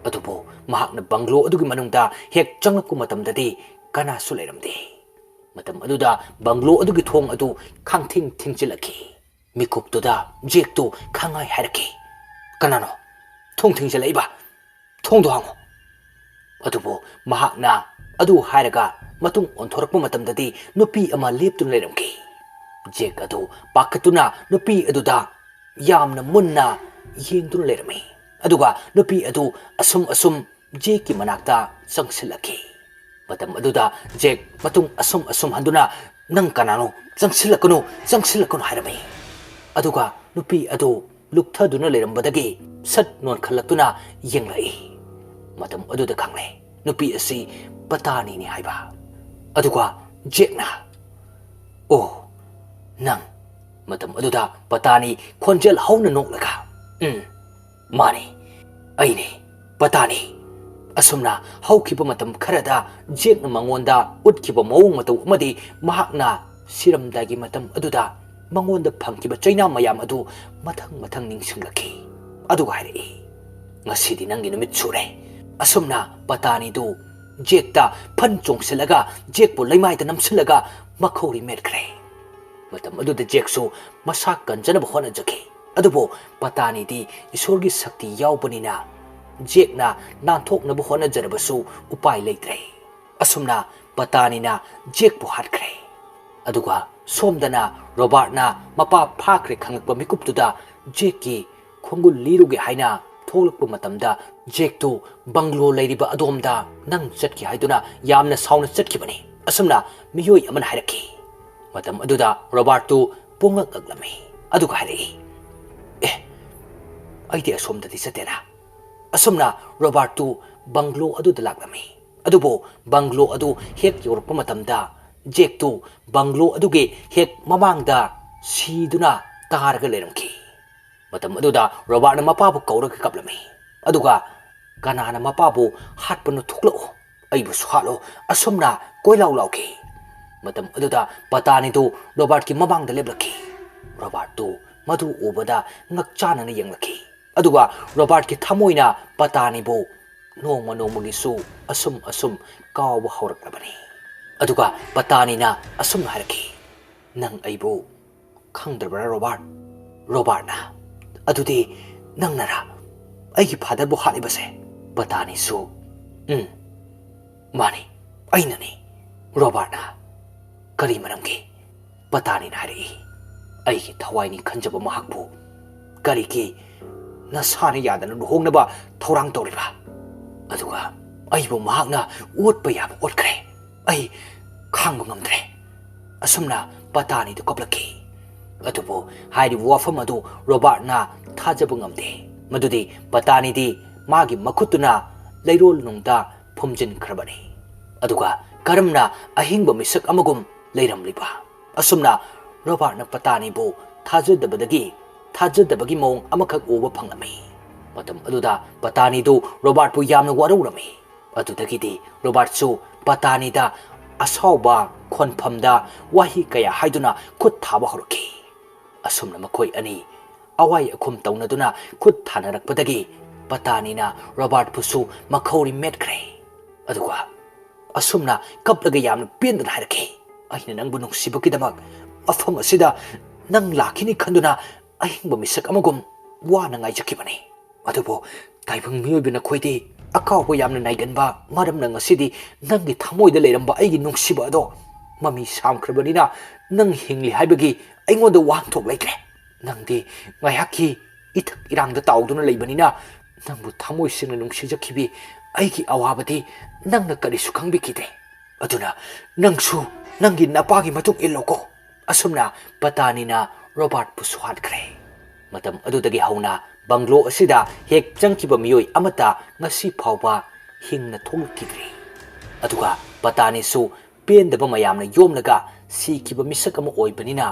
ꯑꯗꯨꯕꯨ ꯃꯍꯥꯛꯅ ꯕꯪꯒ꯭ꯂꯣ ꯑꯗꯨꯒꯤ ꯃꯅꯨꯡꯗ ꯍꯦꯛ ꯆꯪꯂꯛꯄ ꯃꯇꯝꯗꯗꯤ ꯀꯅꯥꯁꯨ ꯂꯩꯔꯝꯗꯦ꯫ ꯃꯇꯝ ꯑꯗꯨꯗ ꯕꯪꯒ꯭ꯂꯣ ꯑꯗꯨꯒꯤ ꯊꯣꯡ ꯑꯗꯨ ꯈꯥꯡꯊꯤꯡ ꯊꯤꯡꯖꯤꯜꯂꯛꯈꯤ꯫ ꯃꯤꯀꯨꯞꯇꯨꯗ ꯖꯦꯛꯇꯨ ꯈꯪꯍꯥꯏ ꯍꯥꯏꯔꯛꯈꯤ, "ꯀꯅꯥꯅꯣ ꯊꯣꯡ ꯊꯤꯡꯖꯤꯜꯂꯛꯏꯕ? ꯊꯣꯡꯗꯣ ꯍꯥꯡꯉꯨ!" ꯑꯗꯨꯕꯨ ꯃꯍꯥꯛꯅ ꯑꯗꯨ ꯍꯥꯏꯔꯒ ꯃꯇꯨꯡ ꯑꯣꯟꯊꯣꯔꯛꯄ ꯃꯇꯝꯗꯗꯤ ꯅꯨꯄꯤ ꯑꯃ ꯂꯦꯞꯇꯨꯅ ꯂꯩꯔꯝꯈꯤ꯫ ꯖꯦꯛ ꯑꯗꯨ ꯄꯥꯈꯠꯇꯨꯅ ꯅꯨꯄꯤ ꯑꯗꯨꯗ ꯌꯥꯝꯅ ꯃꯨꯟꯅ ꯌꯦꯡꯗꯨꯅ ꯂꯩꯔꯝꯃꯤ꯫ ꯑꯗꯨꯒ ꯅꯨꯄꯤ ꯑꯗꯨ ꯑꯁꯨꯝ ꯑꯁꯨꯝ ꯖꯦꯛꯀꯤ ꯃꯅꯥꯛꯇ ꯆꯪꯁꯤꯜꯂꯛꯈꯤ꯫ ꯃꯇꯝ ꯑꯗꯨꯗ ꯖꯦꯛ ꯃꯇꯨꯡ ꯑꯁꯨꯝ ꯑꯁꯨꯝ ꯍꯟꯗꯨꯅ, "ꯅꯪ ꯀꯅꯥꯅꯣ? ꯆꯪꯁꯤꯜꯂꯛꯀꯅꯨ, ꯆꯪꯁꯤꯜꯂꯛꯀꯅꯨ" ꯍꯥꯏꯔꯝꯃꯤ꯫ ꯑꯗꯨꯒ ꯅꯨꯄꯤ ꯑꯗꯨ ꯂꯨꯞꯊꯗꯨꯅ ꯂꯩꯔꯝꯕꯗꯒꯤ ꯁꯠ ꯅꯣꯟꯈꯠꯂꯛꯇꯨꯅ ꯌꯦꯡꯂꯛꯏ꯫ ꯃꯇꯝ ꯑꯗꯨꯗ ꯈꯪꯂꯦ ꯅꯨꯄꯤ ꯑꯁꯤ ꯄꯇꯥꯅꯤꯅꯤ ꯍꯥꯏꯕ꯫ ꯑꯗꯨꯒ ꯖꯦꯛꯅ, "ꯑꯣ, ꯅꯪ?" ꯃꯇꯝ ꯑꯗꯨꯗ ꯄꯇꯥꯅꯤ ꯈꯣꯟꯖꯦꯜ ꯍꯧꯅ ꯅꯣꯛꯂꯒ, "ꯎꯝ, ꯃꯥꯅꯤ, ꯑꯩꯅꯤ, ꯄꯇꯥꯅꯤ꯫" ꯑꯁꯨꯝꯅ ꯍꯧꯈꯤꯕ ꯃꯇꯝ ꯈꯔꯗ ꯖꯦꯛꯅ ꯃꯉꯣꯟꯗ ꯎꯠꯈꯤꯕ ꯃꯑꯣꯡ ꯃꯇꯧ ꯑꯃꯗꯤ ꯃꯍꯥꯛꯅ ꯁꯤꯔꯝꯗꯥꯏꯒꯤ ꯃꯇꯝ ꯑꯗꯨꯗ ꯃꯉꯣꯟꯗ ꯐꯪꯈꯤꯕ ꯆꯩꯅꯥ ꯃꯌꯥꯝ ꯑꯗꯨ ꯃꯊꯪ ꯃꯊꯪ ꯅꯤꯡꯁꯤꯡꯂꯛꯈꯤ꯫ ꯑꯗꯨꯒ ꯍꯥꯏꯔꯛꯏ, "ꯉꯁꯤꯗꯤ ꯅꯪꯒꯤ ꯅꯨꯃꯤꯠ ꯁꯨꯔꯦ꯫" ꯑꯁꯨꯝꯅ ꯄꯇꯥꯅꯤꯗꯨ ꯖꯦꯛꯇ ꯐꯟ ꯆꯣꯡꯁꯤꯜꯂꯒ ꯖꯦꯛꯄꯨ ꯂꯩꯃꯥꯏꯗ ꯅꯝꯁꯤꯜꯂꯒ ꯃꯈꯧꯔꯤ ꯃꯦꯠꯈ꯭ꯔꯦ꯫ ꯃꯇꯝ ꯑꯗꯨꯗ ꯖꯦꯛꯁꯨ ꯃꯁꯥ ꯀꯟꯖꯅꯕ ꯍꯣꯠꯅꯖꯈꯤ꯫ ꯑꯗꯨꯕꯨ ꯄꯇꯥꯅꯤꯗꯤ ꯏꯁꯣꯔꯒꯤ ꯁꯛꯇꯤ ꯌꯥꯎꯕꯅꯤꯅ ꯖꯦꯛꯅ ꯅꯥꯟꯊꯣꯛꯅꯕ ꯍꯣꯠꯅꯖꯔꯕꯁꯨ ꯎꯄꯥꯏ ꯂꯩꯇ꯭ꯔꯦ꯫ ꯑꯁꯨꯝꯅ ꯄꯇꯥꯅꯤꯅ ꯖꯦꯛꯄꯨ ꯍꯥꯠꯈ꯭ꯔꯦ꯫ ꯑꯗꯨꯒ ꯁꯣꯝꯗꯅ ꯔꯣꯕꯥꯔꯠꯅ ꯃꯄꯥ ꯐꯥꯈ꯭ꯔꯦ ꯈꯪꯂꯛꯄ ꯃꯤꯀꯨꯞꯇꯨꯗ ꯖꯦꯛꯀꯤ ꯈꯣꯡꯒꯨꯜ ꯂꯤꯔꯨꯒꯦ ꯍꯥꯏꯅ ꯊꯣꯛꯂꯛꯄ ꯃꯇꯝꯗ ꯖꯦꯛꯇꯨ ꯕꯪꯒ꯭ꯂꯣ ꯂꯩꯔꯤꯕ ꯑꯗꯣꯝꯗ ꯅꯪ ꯆꯠꯈꯤ ꯍꯥꯏꯗꯨꯅ ꯌꯥꯝꯅ ꯁꯥꯎꯅ ꯆꯠꯈꯤꯕꯅꯤ꯫ ꯑꯁꯨꯝꯅ ꯃꯤꯑꯣꯏ ꯑꯃꯅ ꯍꯥꯏꯔꯛꯈꯤ꯫ ꯃꯇꯝ ꯑꯗꯨꯗ ꯔꯣꯕꯥꯔꯠꯇꯨ ꯄꯨꯡꯉꯛ ꯉꯛꯂꯝꯃꯤ꯫ ꯑꯗꯨꯒ ꯍꯥꯏꯔꯛꯏ, "ꯑꯦ, ꯑꯩꯗꯤ ꯑꯁꯣꯝꯗꯗꯤ ꯆꯠꯇꯦꯅ꯫" ꯑꯁꯨꯝꯅ ꯔꯣꯕꯥꯔꯠꯇꯨ ꯕꯪꯒ꯭ꯂꯣ ꯑꯗꯨꯗ ꯂꯥꯛꯂꯝꯃꯤ꯫ ꯑꯗꯨꯕꯨ ꯕꯪꯒ꯭ꯂꯣ ꯑꯗꯨ ꯍꯦꯛ ꯌꯧꯔꯛꯄ ꯃꯇꯝꯗ ꯖꯦꯛꯇꯨ ꯕꯪꯒ꯭ꯂꯣ ꯑꯗꯨꯒꯤ ꯍꯦꯛ ꯃꯃꯥꯡꯗ ꯁꯤꯗꯨꯅ ꯇꯥꯔꯒ ꯂꯩꯔꯝꯈꯤ꯫ ꯃꯇꯝ ꯑꯗꯨꯗ ꯔꯣꯕꯥꯔꯠꯅ ꯃꯄꯥꯕꯨ ꯀꯧꯔꯒ ꯀꯞꯂꯝꯃꯤ꯫ ꯑꯗꯨꯒ, "ꯀꯅꯥꯅ ꯃꯄꯥꯕꯨ ꯍꯥꯠꯄꯅꯣ? ꯊꯣꯛꯂꯛꯎ, ꯑꯩꯕꯨꯁꯨ ꯍꯥꯠꯂꯣ!" ꯑꯁꯨꯝꯅ ꯀꯣꯏꯂꯥꯎ ꯂꯥꯎꯈꯤ꯫ ꯃꯇꯝ ꯑꯗꯨꯗ ꯄꯇꯥꯅꯤꯗꯨ ꯔꯣꯕꯥꯔꯠꯀꯤ ꯃꯃꯥꯡꯗ ꯂꯦꯞꯂꯛꯈꯤ꯫ ꯔꯣꯕꯥꯔꯠꯇꯨ ꯃꯗꯨ ꯎꯕꯗ ꯉꯛꯆꯥꯅꯅ ꯌꯦꯡꯂꯛꯈꯤ꯫ ꯑꯗꯨꯒ ꯔꯣꯕꯥꯔꯠꯀꯤ ꯊꯃꯣꯏꯅ ꯄꯇꯥꯅꯤꯕꯨ ꯅꯣꯡꯃ ꯅꯣꯡꯃꯒꯤꯁꯨ ꯑꯁꯨꯝ ꯑꯁꯨꯝ ꯀꯥꯎꯕ ꯍꯧꯔꯛꯂꯕꯅꯤ꯫ ꯑꯗꯨꯒ ꯄꯇꯥꯅꯤꯅ ꯑꯁꯨꯝꯅ ꯍꯥꯏꯔꯛꯈꯤ, "ꯅꯪ ꯑꯩꯕꯨ ꯈꯪꯗ꯭ꯔꯕ꯭ꯔꯥ, ꯔꯣꯕꯥꯔꯠ?" ꯔꯣꯕꯥꯔꯠꯅ, "ꯑꯗꯨꯗꯤ ꯅꯪꯅꯔꯥ ꯑꯩꯒꯤ ꯐꯥꯗꯔꯕꯨ ꯍꯥꯠꯂꯤꯕꯁꯦ?" ꯄꯇꯥꯅꯤꯁꯨ, "ꯎꯝ, ꯃꯥꯅꯤ, ꯑꯩꯅꯅꯤ, ꯔꯣꯕꯥꯔꯠꯅ꯫ ꯀꯔꯤ ꯃꯔꯝꯒꯤ?" ꯄꯇꯥꯅꯤꯅ ꯍꯥꯏꯔꯛꯏ, "ꯑꯩꯒꯤ ꯊꯋꯥꯏꯅꯤ ꯈꯟꯖꯕ ꯃꯍꯥꯛꯄꯨ ꯀꯔꯤꯒꯤ ꯅꯁꯥꯅ ꯌꯥꯗꯅ ꯂꯨꯍꯣꯡꯅꯕ ꯊꯧꯔꯥꯡ ꯇꯧꯔꯤꯕ? ꯑꯗꯨꯒ ꯑꯩꯕꯨ ꯃꯍꯥꯛꯅ ꯑꯣꯠꯄ ꯌꯥꯕ ꯑꯣꯠꯈ꯭ꯔꯦ꯫ ꯑꯩ ꯈꯥꯡꯕ ꯉꯝꯗ꯭ꯔꯦ꯫" ꯑꯁꯨꯝꯅ ꯄꯇꯥꯅꯤꯗꯨ ꯀꯞꯂꯛꯈꯤ꯫ ꯑꯗꯨꯕꯨ ꯍꯥꯏꯔꯤꯕ ꯋꯥꯐꯝ ꯑꯗꯨ ꯔꯣꯕꯥꯔꯠꯅ ꯊꯥꯖꯕ ꯉꯝꯗꯦ꯫ ꯃꯗꯨꯗꯤ ꯄꯇꯥꯅꯤꯗꯤ ꯃꯥꯒꯤ ꯃꯈꯨꯠꯇꯨꯅ ꯂꯩꯔꯣꯜ ꯅꯨꯡꯗ ꯐꯨꯝꯖꯤꯟꯈ꯭ꯔꯕꯅꯤ꯫ ꯑꯗꯨꯒ ꯀꯔꯝꯅ ꯑꯍꯤꯡꯕ ꯃꯤꯁꯛ ꯑꯃꯒꯨꯝ ꯂꯩꯔꯝꯂꯤꯕ? ꯑꯁꯨꯝꯅ ꯔꯣꯕꯥꯔꯠꯅ ꯄꯇꯥꯅꯤꯕꯨ ꯊꯥꯖꯗꯕꯗꯒꯤ ꯊꯥꯖꯗꯕꯒꯤ ꯃꯑꯣꯡ ꯑꯃꯈꯛ ꯎꯕ ꯐꯪꯂꯝꯃꯤ꯫ ꯃꯇꯝ ꯑꯗꯨꯗ ꯄꯇꯥꯅꯤꯗꯨ ꯔꯣꯕꯥꯔꯠꯄꯨ ꯌꯥꯝꯅ ꯋꯥꯔꯧꯔꯝꯃꯤ꯫ ꯑꯗꯨꯗꯒꯤꯗꯤ ꯔꯣꯕꯥꯔꯠꯁꯨ ꯄꯇꯥꯅꯤꯗ ꯑꯁꯥꯎꯕ ꯈꯣꯟꯐꯝꯗ ꯋꯥꯍꯩ ꯀꯌꯥ ꯍꯥꯏꯗꯨꯅ ꯈꯨꯠ ꯊꯥꯕ ꯍꯧꯔꯛꯈꯤ꯫ ꯑꯁꯨꯝꯅ ꯃꯈꯣꯏ ꯑꯅꯤ ꯑꯋꯥꯏ ꯑꯈꯨꯝ ꯇꯧꯅꯗꯨꯅ ꯈꯨꯠ ꯊꯥꯅꯔꯛꯄꯗꯒꯤ ꯄꯇꯥꯅꯤꯅ ꯔꯣꯕꯥꯔꯠꯄꯨꯁꯨ ꯃꯈꯧꯔꯤ ꯃꯦꯠꯈ꯭ꯔꯦ꯫ ꯑꯗꯨꯒ ꯑꯁꯨꯝꯅ ꯀꯞꯂꯒ ꯌꯥꯝꯅ ꯄꯦꯟꯗꯨꯅ ꯍꯥꯏꯔꯛꯈꯤ, "ꯑꯩꯅ ꯅꯪꯕꯨ ꯅꯨꯡꯁꯤꯕꯒꯤꯗꯃꯛ ꯃꯐꯝ ꯑꯁꯤꯗ ꯅꯪ ꯂꯥꯛꯈꯤꯅꯤ ꯈꯟꯗꯨꯅ ꯑꯍꯤꯡꯕ ꯃꯤꯁꯛ ꯑꯃꯒꯨꯝ ꯋꯥꯅ ꯉꯥꯏꯖꯈꯤꯕꯅꯤ꯫ ꯑꯗꯨꯕꯨ ꯇꯥꯏꯕꯪ ꯃꯤꯑꯣꯏꯕ ꯅꯈꯣꯏꯗꯤ ꯑꯀꯥꯎꯕ ꯌꯥꯝꯅ ꯅꯥꯏꯒꯟꯕ ꯃꯔꯝꯅ ꯉꯁꯤꯗꯤ ꯅꯪꯒꯤ ꯊꯃꯣꯏꯗ ꯂꯩꯔꯝꯕ ꯑꯩꯒꯤ ꯅꯨꯡꯁꯤꯕ ꯑꯗꯣ ꯃꯃꯤ ꯁꯥꯝꯈ꯭ꯔꯕꯅꯤꯅ ꯅꯪ ꯍꯤꯡꯂꯤ ꯍꯥꯏꯕꯒꯤ ꯑꯩꯉꯣꯟꯗ ꯋꯥꯍꯟꯊꯣꯛ ꯂꯩꯇ꯭ꯔꯦ꯫ ꯅꯪꯗꯤ ꯉꯥꯏꯍꯥꯛꯀꯤ ꯏꯊꯛ ꯏꯔꯥꯡꯗ ꯇꯥꯎꯗꯨꯅ ꯂꯩꯕꯅꯤꯅ ꯅꯪꯕꯨ ꯊꯃꯣꯏ ꯁꯦꯡꯅ ꯅꯨꯡꯁꯤꯖꯈꯤꯕꯤ ꯑꯩꯒꯤ ꯑꯋꯥꯕꯗꯤ ꯅꯪꯅ ꯀꯔꯤꯁꯨ ꯈꯪꯕꯤꯈꯤꯗꯦ꯫ ꯑꯗꯨꯅ ꯅꯪꯁꯨ ꯅꯪꯒꯤ ꯅꯄꯥꯒꯤ ꯃꯇꯨꯡ ꯏꯜꯂꯣꯀꯣ꯫" ꯑꯁꯨꯝꯅ ꯄꯇꯥꯅꯤꯅ ꯔꯣꯕꯥꯔꯠꯄꯨꯁꯨ ꯍꯥꯠꯈ꯭ꯔꯦ꯫ ꯃꯇꯝ ꯑꯗꯨꯗꯒꯤ ꯍꯧꯅ ꯕꯪꯒ꯭ꯂꯣ ꯑꯁꯤꯗ ꯍꯦꯛ ꯆꯪꯈꯤꯕ ꯃꯤꯑꯣꯏ ꯑꯃꯠꯇ ꯉꯁꯤ ꯐꯥꯎꯕ ꯍꯤꯡꯅ ꯊꯣꯛꯂꯛꯈꯤꯗ꯭ꯔꯤ꯫ ꯑꯗꯨꯒ ꯄꯇꯥꯅꯤꯁꯨ ꯄꯦꯟꯗꯕ ꯃꯌꯥꯝꯅ ꯌꯣꯝꯂꯒ ꯁꯤꯈꯤꯕ ꯃꯤꯁꯛ ꯑꯃ ꯑꯣꯏꯕꯅꯤꯅ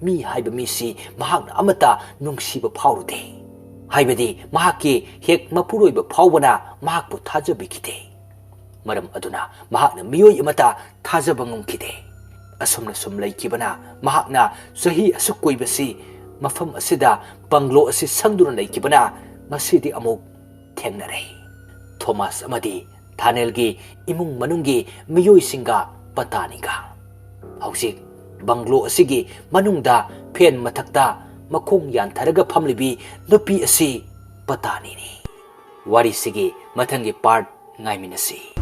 ꯃꯤ ꯍꯥꯏꯕ ꯃꯤꯁꯤ ꯃꯍꯥꯛꯅ ꯑꯃꯠꯇ ꯅꯨꯡꯁꯤꯕ ꯐꯥꯎꯔꯨꯗꯦ꯫ ꯍꯥꯏꯕꯗꯤ ꯃꯍꯥꯛꯀꯤ ꯍꯦꯛ ꯃꯄꯨꯔꯣꯏꯕ ꯐꯥꯎꯕꯅ ꯃꯍꯥꯛꯄꯨ ꯊꯥꯖꯕꯤꯈꯤꯗꯦ꯫ ꯃꯔꯝ ꯑꯗꯨꯅ ꯃꯍꯥꯛꯅ ꯃꯤꯑꯣꯏ ꯑꯃꯠꯇ ꯊꯥꯖꯕ ꯉꯝꯈꯤꯗꯦ꯫ ꯑꯁꯨꯝꯅ ꯁꯨꯝ ꯂꯩꯈꯤꯕꯅ ꯃꯍꯥꯛꯅ ꯆꯍꯤ ꯑꯁꯨꯛ ꯀꯨꯏꯕꯁꯤ ꯃꯐꯝ ꯑꯁꯤꯗ ꯕꯪꯒ꯭ꯂꯣ ꯑꯁꯤ ꯁꯪꯗꯨꯅ ꯂꯩꯈꯤꯕꯅ ꯉꯁꯤꯗꯤ ꯑꯃꯨꯛ ꯊꯦꯡꯅꯔꯦ꯫ ꯊꯣꯃꯥꯁ ꯑꯃꯗꯤ ꯊꯥꯅꯦꯜꯒꯤ ꯏꯃꯨꯡ ꯃꯅꯨꯡꯒꯤ ꯃꯤꯑꯣꯏꯁꯤꯡꯒ ꯄꯇꯥꯅꯤꯒ꯫ ꯍꯧꯖꯤꯛ ꯕꯪꯒ꯭ꯂꯣ ꯑꯁꯤꯒꯤ ꯃꯅꯨꯡꯗ ꯐꯦꯟ ꯃꯊꯛꯇ ꯃꯈꯣꯡ ꯌꯥꯟꯊꯔꯒ ꯐꯝꯂꯤꯕꯤ ꯅꯨꯄꯤ ꯑꯁꯤ ꯄꯇꯥꯅꯤꯅꯤ꯫ ꯋꯥꯔꯤꯁꯤꯒꯤ ꯃꯊꯪꯒꯤ ꯄꯥꯔꯠ ꯉꯥꯏꯃꯤꯟꯅꯁꯤ꯫